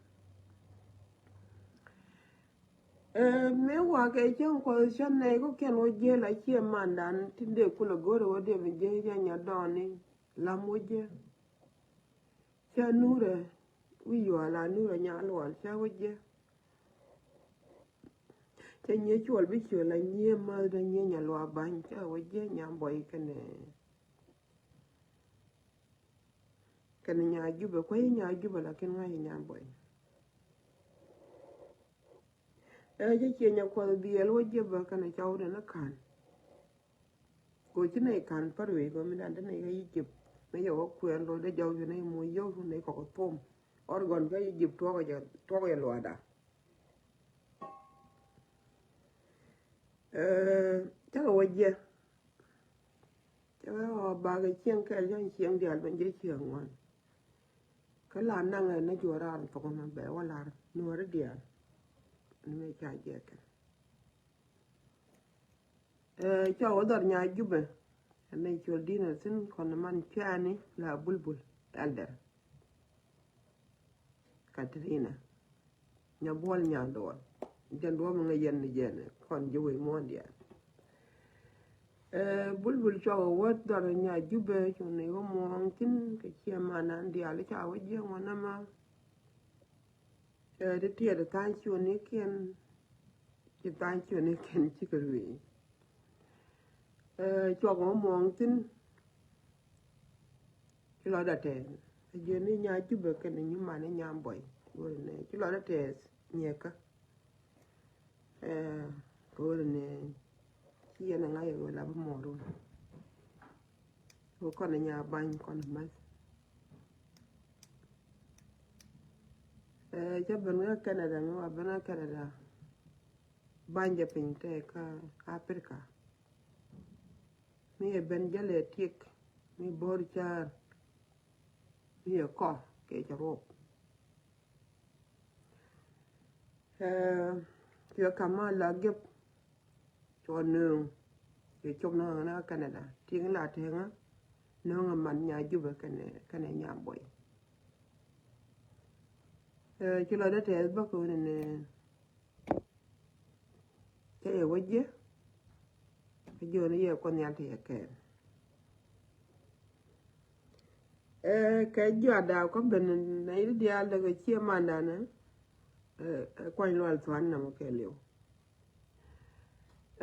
Ɛ, mëë wakɛ cäŋ Kuɔth cä nɛy kɔ kɛn wä jiɛl a ciɛ mandan tin dee kulɛ go̱o̱rɛ wä dee mi jiɛl jɛ nyɔt dɔɔni. Lam wä jɛ. Cä nurɛ wi̱i̱ yual a nurɛ nya lual cä wä jɛ. Cɛ nyiee cuɔl bi ciöl a nyiee mäth dee nyiee nya luaak ba̱ny cɛ wä jiɛ nya buɔy kɛnɛ. Kɛnɛ nya jupɛ kuɛ nya jupɛ lakin ŋa̱c nya buɔy. Ɛ cɛ ciɛ nya kuɔth biɛl wä jiɛ bä kɛnɛ cɔw dee ni ka̱n. Ko ci nɛy ka̱n pär wei kɛ mi dan te nɛy kä Egypt. Mi yɛ wä kuɛn lo dee jɔw ci nɛy mo yio̱w ci nɛy kɔk thom. Ɔr gɔn kä Egypt tuɔk yɛ, tuɔk yɛ luada. Ɛ cakɛ wä jiɛ. Cakɛ wä bakɛ cieŋ kɛl cakɛ cieŋ diaal ben jɛ cieŋ ŋuan. Kä la naŋɛ ni juɔr raar thok mɛ bɛ wä lar nuɔri diaal. Ni mɛ ca jiɛ kɛ. Ɛ cua wä dhɔr nya jupɛ. Ɛn ni col dinɛ thin kɔn man cuani la bulbul elder. Katrina. Nya buɔl nya duɔl. Jɛn duɔl mi ŋa yɛn ni jɛn kɔn ji̱ wei muɔn diaal. Ɛ bulbul cua wä wä dhɔr nya jupɛ cuni wä muɔŋ thin kɛ cia man an diaal ca wä jiɛ ŋuan ama. Ɛ ti tiɛt tha̱a̱ŋ ciönikiɛn ci tha̱a̱ŋ ciönikiɛn cikɛ ruëë. Ɛ cuɔk mɔ muɔ̱ɔ̱ŋ thi̱n. Ci lɔcdä tɛɛth a jiɛn ni nya jupɛ kɛnɛ nyi man ni nya buɔy. Go̱ri nɛ ci lɔcdä tɛɛth nyiekä. Ɛ go̱ri nɛ ci yɛn a ŋa̱c a ɣöö la bi mɔɔr wun. Kɛ kɔn nya ba̱ny kɔn ma̱th. Ɛ cä ben kä Canada mi wa ben kä Canada. Ba̱ny jɛ piny tɛ kä Africa. Mi ɛ ben jälɛ tiek mi bo̱r cäär. Mi ɛ kɔ kɛ cɛ ruɔp. Ɛ kiɛ kama la gep. Cua nööŋ. Yɛ cop nööŋ ni kä Canada. Tiŋ la teŋä. Nööŋ a man nya jupɛ kɛnɛ, kɛnɛ nya buɔy. Ɛ ci lɔcdä tɛɛth bä kɛ wunɛ ni. Cä yɛ wä jiɛ. Kä jiɔni yɛ kuɔth nhial ti yɛ kɛɛl. Ɛ kɛ juaatda kä ben nɛy ti diaal dee kɛ cie mandanɛ. Ɛ kuany lual thuan namɔ kɛ liw.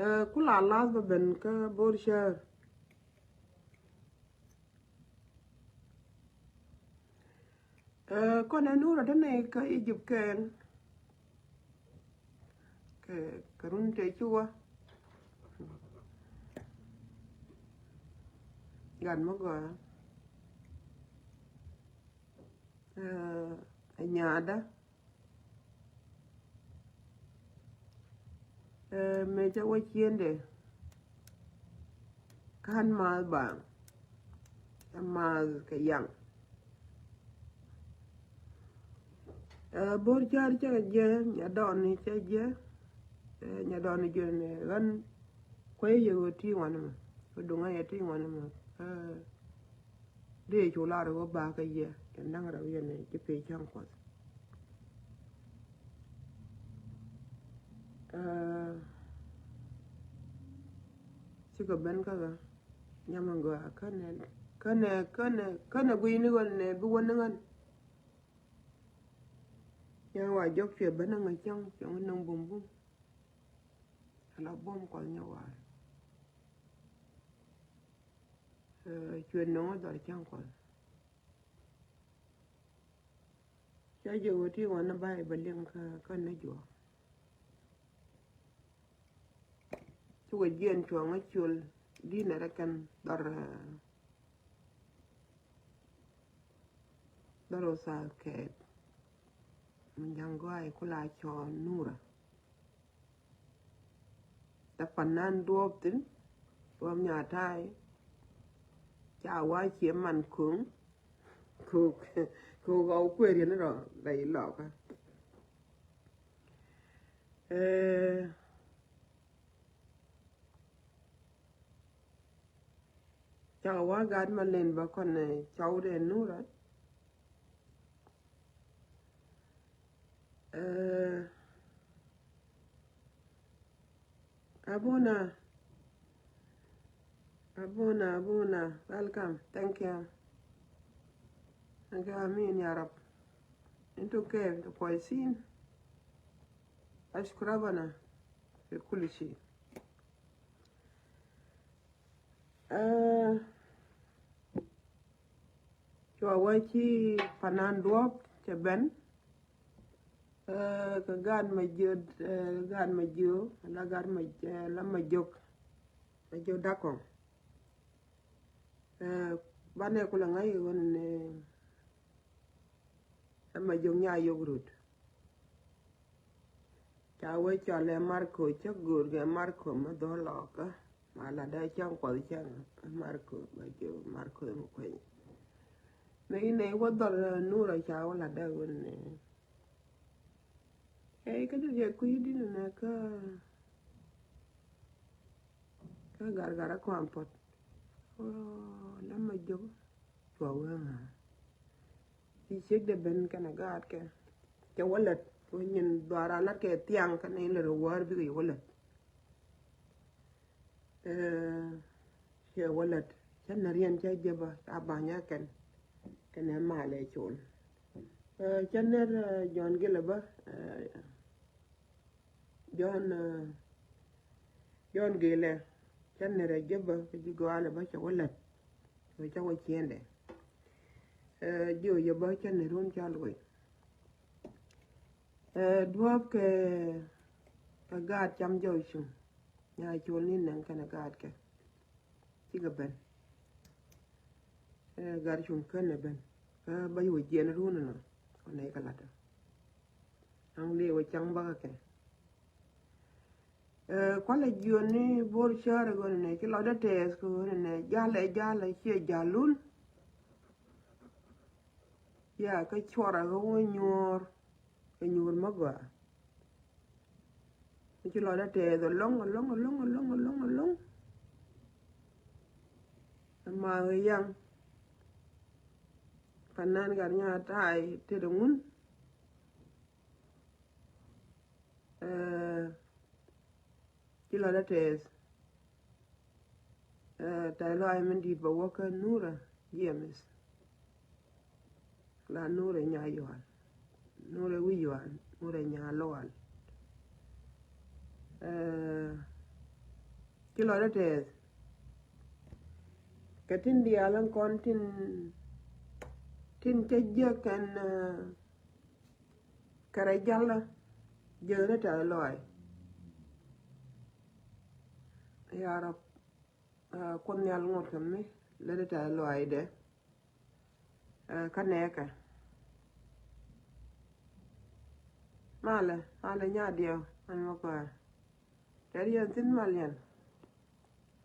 Ɛ kula lath bä ben kä bo̱r cäär. Ɛ kɔn ɛ nuurä te nɛy kä Egypt kɛɛl. Kɛ kɛ run te ci wä. Gat mi gɔaa. Ɛ nyaatdä. Ɛ mëë cä wä ciëndɛ. Ka̱n maath baaŋ. Ɛ maath kɛ yaŋ. Ɛ bo̱r cäär cä kɛ jiɛ nya dɔɔni cä jiɛ. Ɛ nya dɔɔni jiɛ ni ɣän. Kuɛ yɛ ɣöö ti ŋuan mɛ. Kä duŋä yɛ ti ŋuan mɛ. Ɛ Dee cu lar wä ba kä yɛ kɛ naŋ rɛw yɛn ci pee cäŋ kuɔth. Cikɛ ben kä ɣä nyamɛ gɔaa känɛ känɛ känɛ känɛ guiyni ɣän nɛ bi wä ni ɣän. Nyɛ wa jɔk cuɛ ben ŋä cäŋ cuɛ ŋä nöŋ bum bum. Ala buɔ̱m kuɔth nyɛ wa. Cuɛ nöŋä dhɔr cäŋ kuɔth. Ca jɛ ɣöö ti ɣɔn ni Baibol liŋ kä kä ni juɔk. Ci wä jiɛn cuɔ̱ŋä ciöl di̱t nɛ rɛ kɛn dhɔr dhɔr wä thaak kɛɛp. Mi ja̱ŋ gɔaa i̱ kula cɔɔl nurä. Tä panan duɔ̱ɔ̱p thi̱n duɔ̱ɔ̱p nyaataay. Ca wa cie man kuŋ. Kuk kuk ɣɔw kueer yɛn rɔ la ilɔkä. Ee. Cakɛ wa gat ma len ba kɔn cɔwdɛ nurä. Ee. Abuna. Abuna, Abuna, welcome. Thank you. Thank you, Amin, ya Rab. Intu kef, intu kwesin. Ashkur Rabana. Kɛ kul ci. Ɛ, cua wee ci panan duɔ̱ɔ̱p cɛ ben. Ɛ, kɛ gaat ma jiö, ɛ, gaat ma jiö, la gaat ma, ɛ, la ma jök, ma jök dakɔŋ. Ɛ, banɛ kulɛ ŋa̱c ɣöö ni, ɛ, ma jök nya yok rut. Ca wee cɔl ɛ Marko, cä go̱o̱r kɛ Marko mi dhɔl lɔkä. Ma latdä cäŋ kuɔth cäŋ ɛ Marko, ma jök Marko mi kueny. Ni inɛ wä dhɔl, ɛ, Nura ca wä latdä ɣöö ni. Ɛ, kä di riɛk kui̱ di ni nɛ kä, kä gargarä kua̱m puɔ̱t. Ɔ, la ma jök. Cua wee ŋa̱. Ci ciek dee ben kɛnɛ gaatkɛ. Cɛ wä lät. Wä nyin dhuaar a lat kɛ thiaŋ kɛnɛ in lät rɛ wäär bikɛ cɛ wä lät. Ɛ, cɛ wä lät. Cä nɛr yɛn cä jɛ bä, ca ba̱nyä kɛn. Kɛnɛ malɛ col. Ɛ, cä nɛr, ɛ, Jɔ̱ɔ̱n gilɛ bä, ɛ, Jɔ̱ɔ̱n, ɛ, Jɔ̱ɔ̱n gilɛ. Cä nɛr ɛ jɛ bä, kä ji̱ gɔaalɛ bä cɛ wä lät. Wä cä wä ciɛndɛ. Ɛ, jiö yɛ bä cä nɛr wun ca luɔc. Ɛ, duɔ̱ɔ̱p kɛ, kɛ gaat cam jɔw cuŋ. Nya col ni nɛŋ kɛnɛ gaatkɛ. Cikɛ ben. Ɛ, gat cuŋ känɛ ben. Kä bä wä jiɛn run nɔ. Kɔ nɛy kɛ latdä. Aŋ liɛ wä caŋ bäkä kɛ. Ɛ, kualɛ jiön ni bo̱r cäärɛ ɣöö nɛ ci lɔcdä tɛɛth kɛ ɣöö nɛ jalɛ jalɛ ciɛ jalun. Ya, kä cuɔrɛ ɣä wä nyuɔ̱ɔ̱r. Kɛ nyuur mä gɔaa. Mi ci lɔcdä tɛɛth ɛlɔ̱ŋ, ɛlɔ̱ŋ, ɛlɔ̱ŋ, ɛlɔ̱ŋ, ɛlɔ̱ŋ, ɛlɔ̱ŋ. Ɛma ɣä yaŋ. Panan gat nya ta̱a̱y tetdɛ ŋun. Ɛ, ci lɔcdä tɛɛth. Ɛ, ta̱a̱y lɔaac min di̱i̱t bɛ wä kä Nura James. La Nura nya Yual. Nura wi̱i̱ Yual. Nura nya Lual. Ɛ, ci lɔcdä tɛɛth. Kɛ tin diaal in kɔn tin, tin cä jiäk kɛn, ɛ, kɛ rɛy jalä jiäkni tɛ̈th lɔaac. Ya Rab, ɛ, Kuoth Nhial ŋot kɛ mi lätdä tɛ̈th lɔaacdɛ. Ɛ, kä nɛɛkɛ. Malɛ, malɛ nya diɛw, ɛn mɛ kuäär. Tɛ̈th yɛn thi̱n mal yɛn.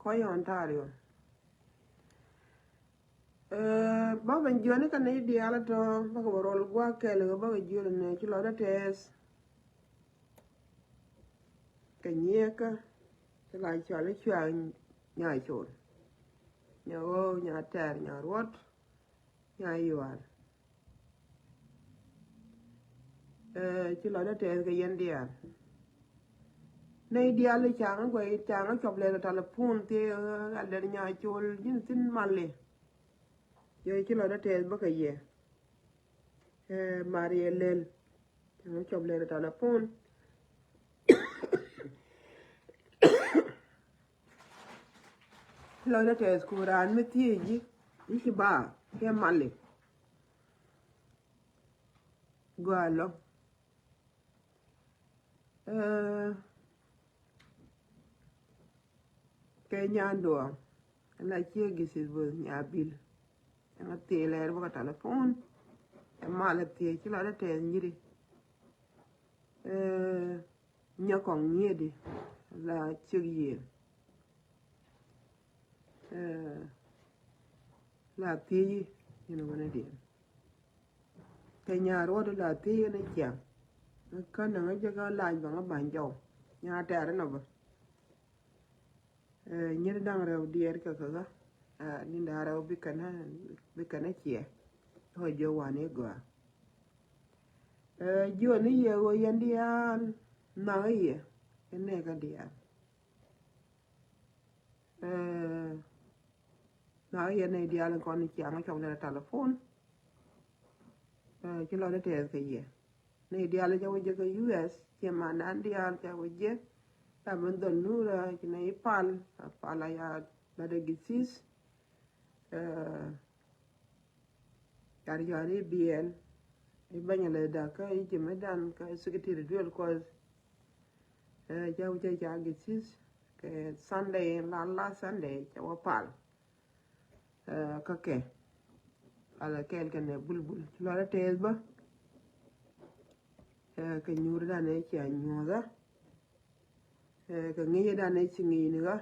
Kɔc Ontario. Ɛ, bä ben jiöni kɛ nɛy diaal tɔ, bä kɛ bä rɔl gua̱a̱k kɛl kɛ bä kɛ jiöni nɛ ci lɔcdä tɛɛth. Kɛ nyieekä, ci la cɔal i̱ Cua̱a̱ŋ Nya Col. Nya Ɣöö, Nya Tɛɛr, Nya Ruɔ̱t, Nya Yual. Ɛ, ci lɔcdä tɛɛth kɛ yɛn diaal. Nɛy diaal i̱ ca̱ŋ i̱ guɛy ca̱ŋ i̱ cuɔp lɛl kɛ talipun thiee, ɛ, Aldɛr Nya Col, ji̱n thi̱n mali. Yɛ ci lɔcdä tɛɛth bä kɛ yɛ. Ɛ, Maria Lel. Ca̱ŋ i̱ cuɔp lɛl kɛ talipun. Lɔcdä tɛɛth ku raan mi thiee ji̱, ji̱ ci ba, kiɛ mali. Gɔaa lɔ. Ɛ, kɛ nyanduɔ, ɛn la ciek gi̱th i̱ bo̱th Nyabil. Ɛn a thiee lɛr bä kɛ talipun. Ɛ mal a thiee ci lɔcdä tɛɛth nyiri. Ɛ, Nyakɔŋ Nyiedi la ciek yiëë. Ɛ, la thiec i̱, yɛn wänä diɛn. Kɛ Nya Ruɔ̱t la thiec i̱ ni ciaŋ. Kä näŋä jɛ kä lac bä ŋä ba̱ny jɔw. Nya Tɛɛr inɔ bä. Ɛ, nyin da̱ŋ rɛw diɛɛr kɛ kɛ ɣä. Ɛ, ni̱n da̱ŋ rɛw bikɛ nä, bikɛ nä ciɛ. Ɣä jiö wan i̱ gɔaa. Ɛ, jiö ni yɛ ɣöö yɛn diaal nhak i̱ yɛ. Inɛ kä diaal. Ɛ, nhak i̱ yɛ nɛy diaal in kɔn i̱ ciaŋ i̱ cuɔp lɛl ɛ talipun. Ɛ, ci lɔcdä tɛɛth kɛ yɛ. Nɛy diaal ca wä jek kä U S, ciɛ mandan diaal ca wä jek. Ɛ mɛn dhɔl Nura, ci nɛ i̱ Pal, Pal a ya lat ɛ githith. Ɛ, car yɔ̱a̱n i̱ biɛl i̱ bäny a lɛ dakä i̱ ci mɛ dan kä secretary duel Kuɔth. Ɛ, ca wä ca ca githith kɛ Sunday, la last Sunday ca wä pal. Ɛ, kä kɛ ala kɛɛl kɛnɛ bulbul ci lɔrɛ tɛth bä. Ɛ, kɛ nyuur dan ɛ cia nyuɔthä. Ɛ, kɛ ŋi̱i̱c dan ɛ ci ŋi̱i̱c ni ɣä.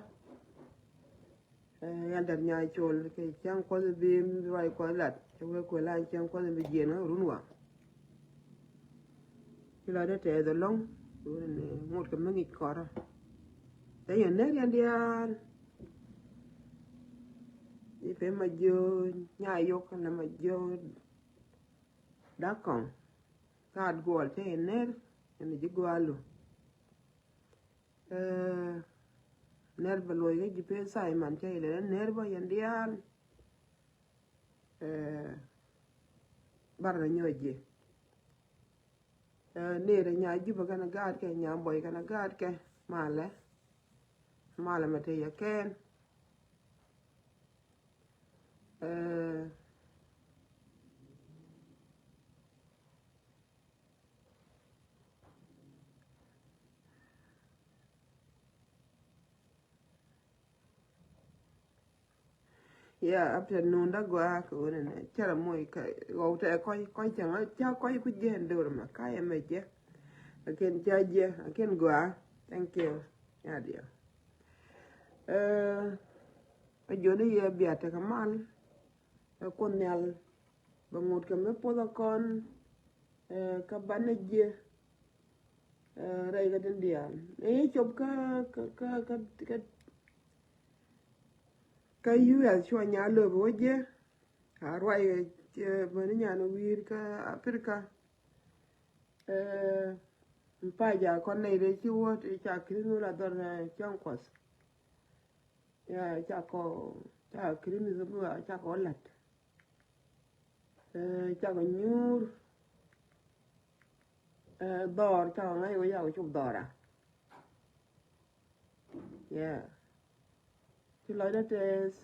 Ɛ, yan dat nya col kɛ cäŋ Kuɔth bi ruac Kuɔth lat cɛ wee kuɛ lan cäŋ Kuɔth bi jiɛn ɣä run wa. Ci la dee tɛth ɛlɔ̱ŋ. Wen ni ŋot kɛ mi ŋic kɔrä. Tɛ yɛn ner yɛn diaal. I̱ pem ma jiö nya yok kɛn ma jiö. Dak kɔŋ. Kaat guɔl cä yɛn ner yɛn ji̱ gualu. Ɛ, ner bɛ luɔc kä ji̱ pee Simon cä ilɛ ner bä yɛn diaal. Ɛ, bar rɛ nyɔc ji̱. Ɛ, ner rɛ nya Jubɛ kɛn a gaatkɛ, nya Buɔy kɛn a gaatkɛ. Malɛ. Malɛ mɛ te yɛ kɛn. Ɛ, Yeah, afternoon da gua kɛ wunɛ nɛ cɛrɛ moc kɛ ɣɔw tɛ kɔc kɔc cɛ ŋa ca kɔc ku jiɛn dor ma ka yɛ mɛ jɛ. Aken ca jɛ aken gua. Thank you. Ya diɛ. Ɛ, a joni yɛ bia tekɛ mal. Ɛ, Kuoth Nhial bɛ ŋot kɛ mi puɔth a kɔn. Ɛ, kä banɛ jiɛ. Ɛ, rɛy kä tin diaal ni cop kä kä kä kä kä kä U S cua nya lop wä jiɛ. A ruac ɛ bäni nyan wi̱i̱r kä Africa. Ɛ, mpa ja kɔn nɛy rɛy ci wä ti ca kiri nu la dhɔr, ɛ, cäŋ Kuɔth. Ya, cakɔ, cakɔ kiri mi thop, cakɔ lat. Ɛ, cakɔ nyuur. Ɛ, dhɔr, cakɔ ŋa̱c wä, cakɔ cop dhɔra. Yeah. Ci lɔcdä tɛth,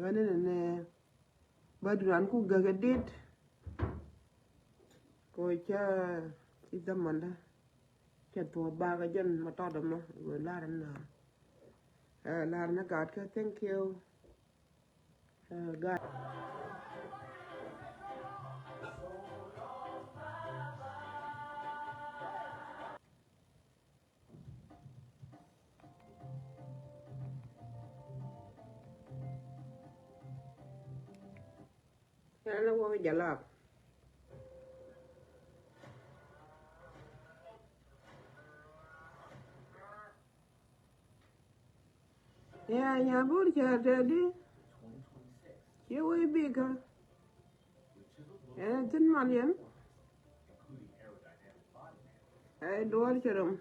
ɣän inɛ nɛ, bä duran ku gäk ɛ dit. Ko ca, ci dämandä. Cɛ thuɔ̱k bak ɛ jɛn ma tɔt ɛmɔ, wee lar ɛn na. Ɛ, lar ni gat kä, thank you. Ɛ, gat. Yɛn ni wä jalap. Ya, Nyabur cɛ tɛdi. Ci wee bika. Ɛn thin mal yɛn. Ɛ duɔr cɛ rom.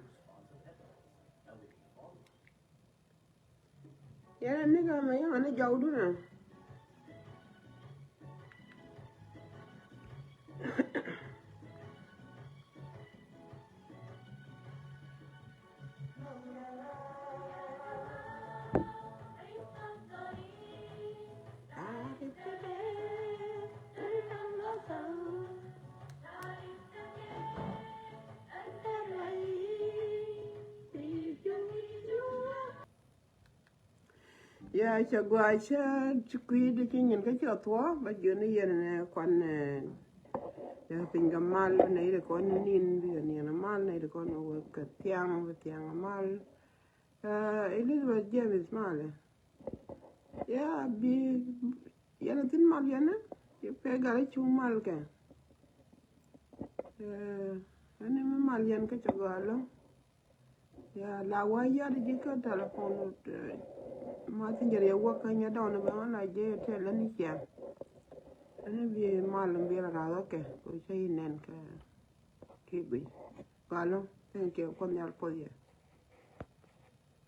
Yɛn ni ka mɛ yɛn ni jɔw dun. Ya, cɛ gua cɛ ci kui̱ di ci nyin kä cɛ thuɔ ba jiön ni yɛn nɛ kuan nɛ. Nɛ piny kɛ mal nɛ yiri kɔn ni nin bi kɛ niɛn mal nɛ yiri kɔn wä kɛ thiaŋ wä thiaŋ mal. Ɛ, Elizabeth James mal. Ya bi yɛn thin mal yɛn ci pɛ gal cu mal kɛ. Ɛ, ɛn mi mal yɛn kä cɛ gua lɔ. Ya, la wa yat ji̱ kä telephone, eh, messenger yɛ wä kä nyɛ dɔn bɛ ŋa la jɛ tɛ lɛ ni cia. Ani bi mal bi la ra kɛ ko cɛ yi nɛn kɛ ki gui. Galo, thank you, Kuoth Nhial puɔth yɛ.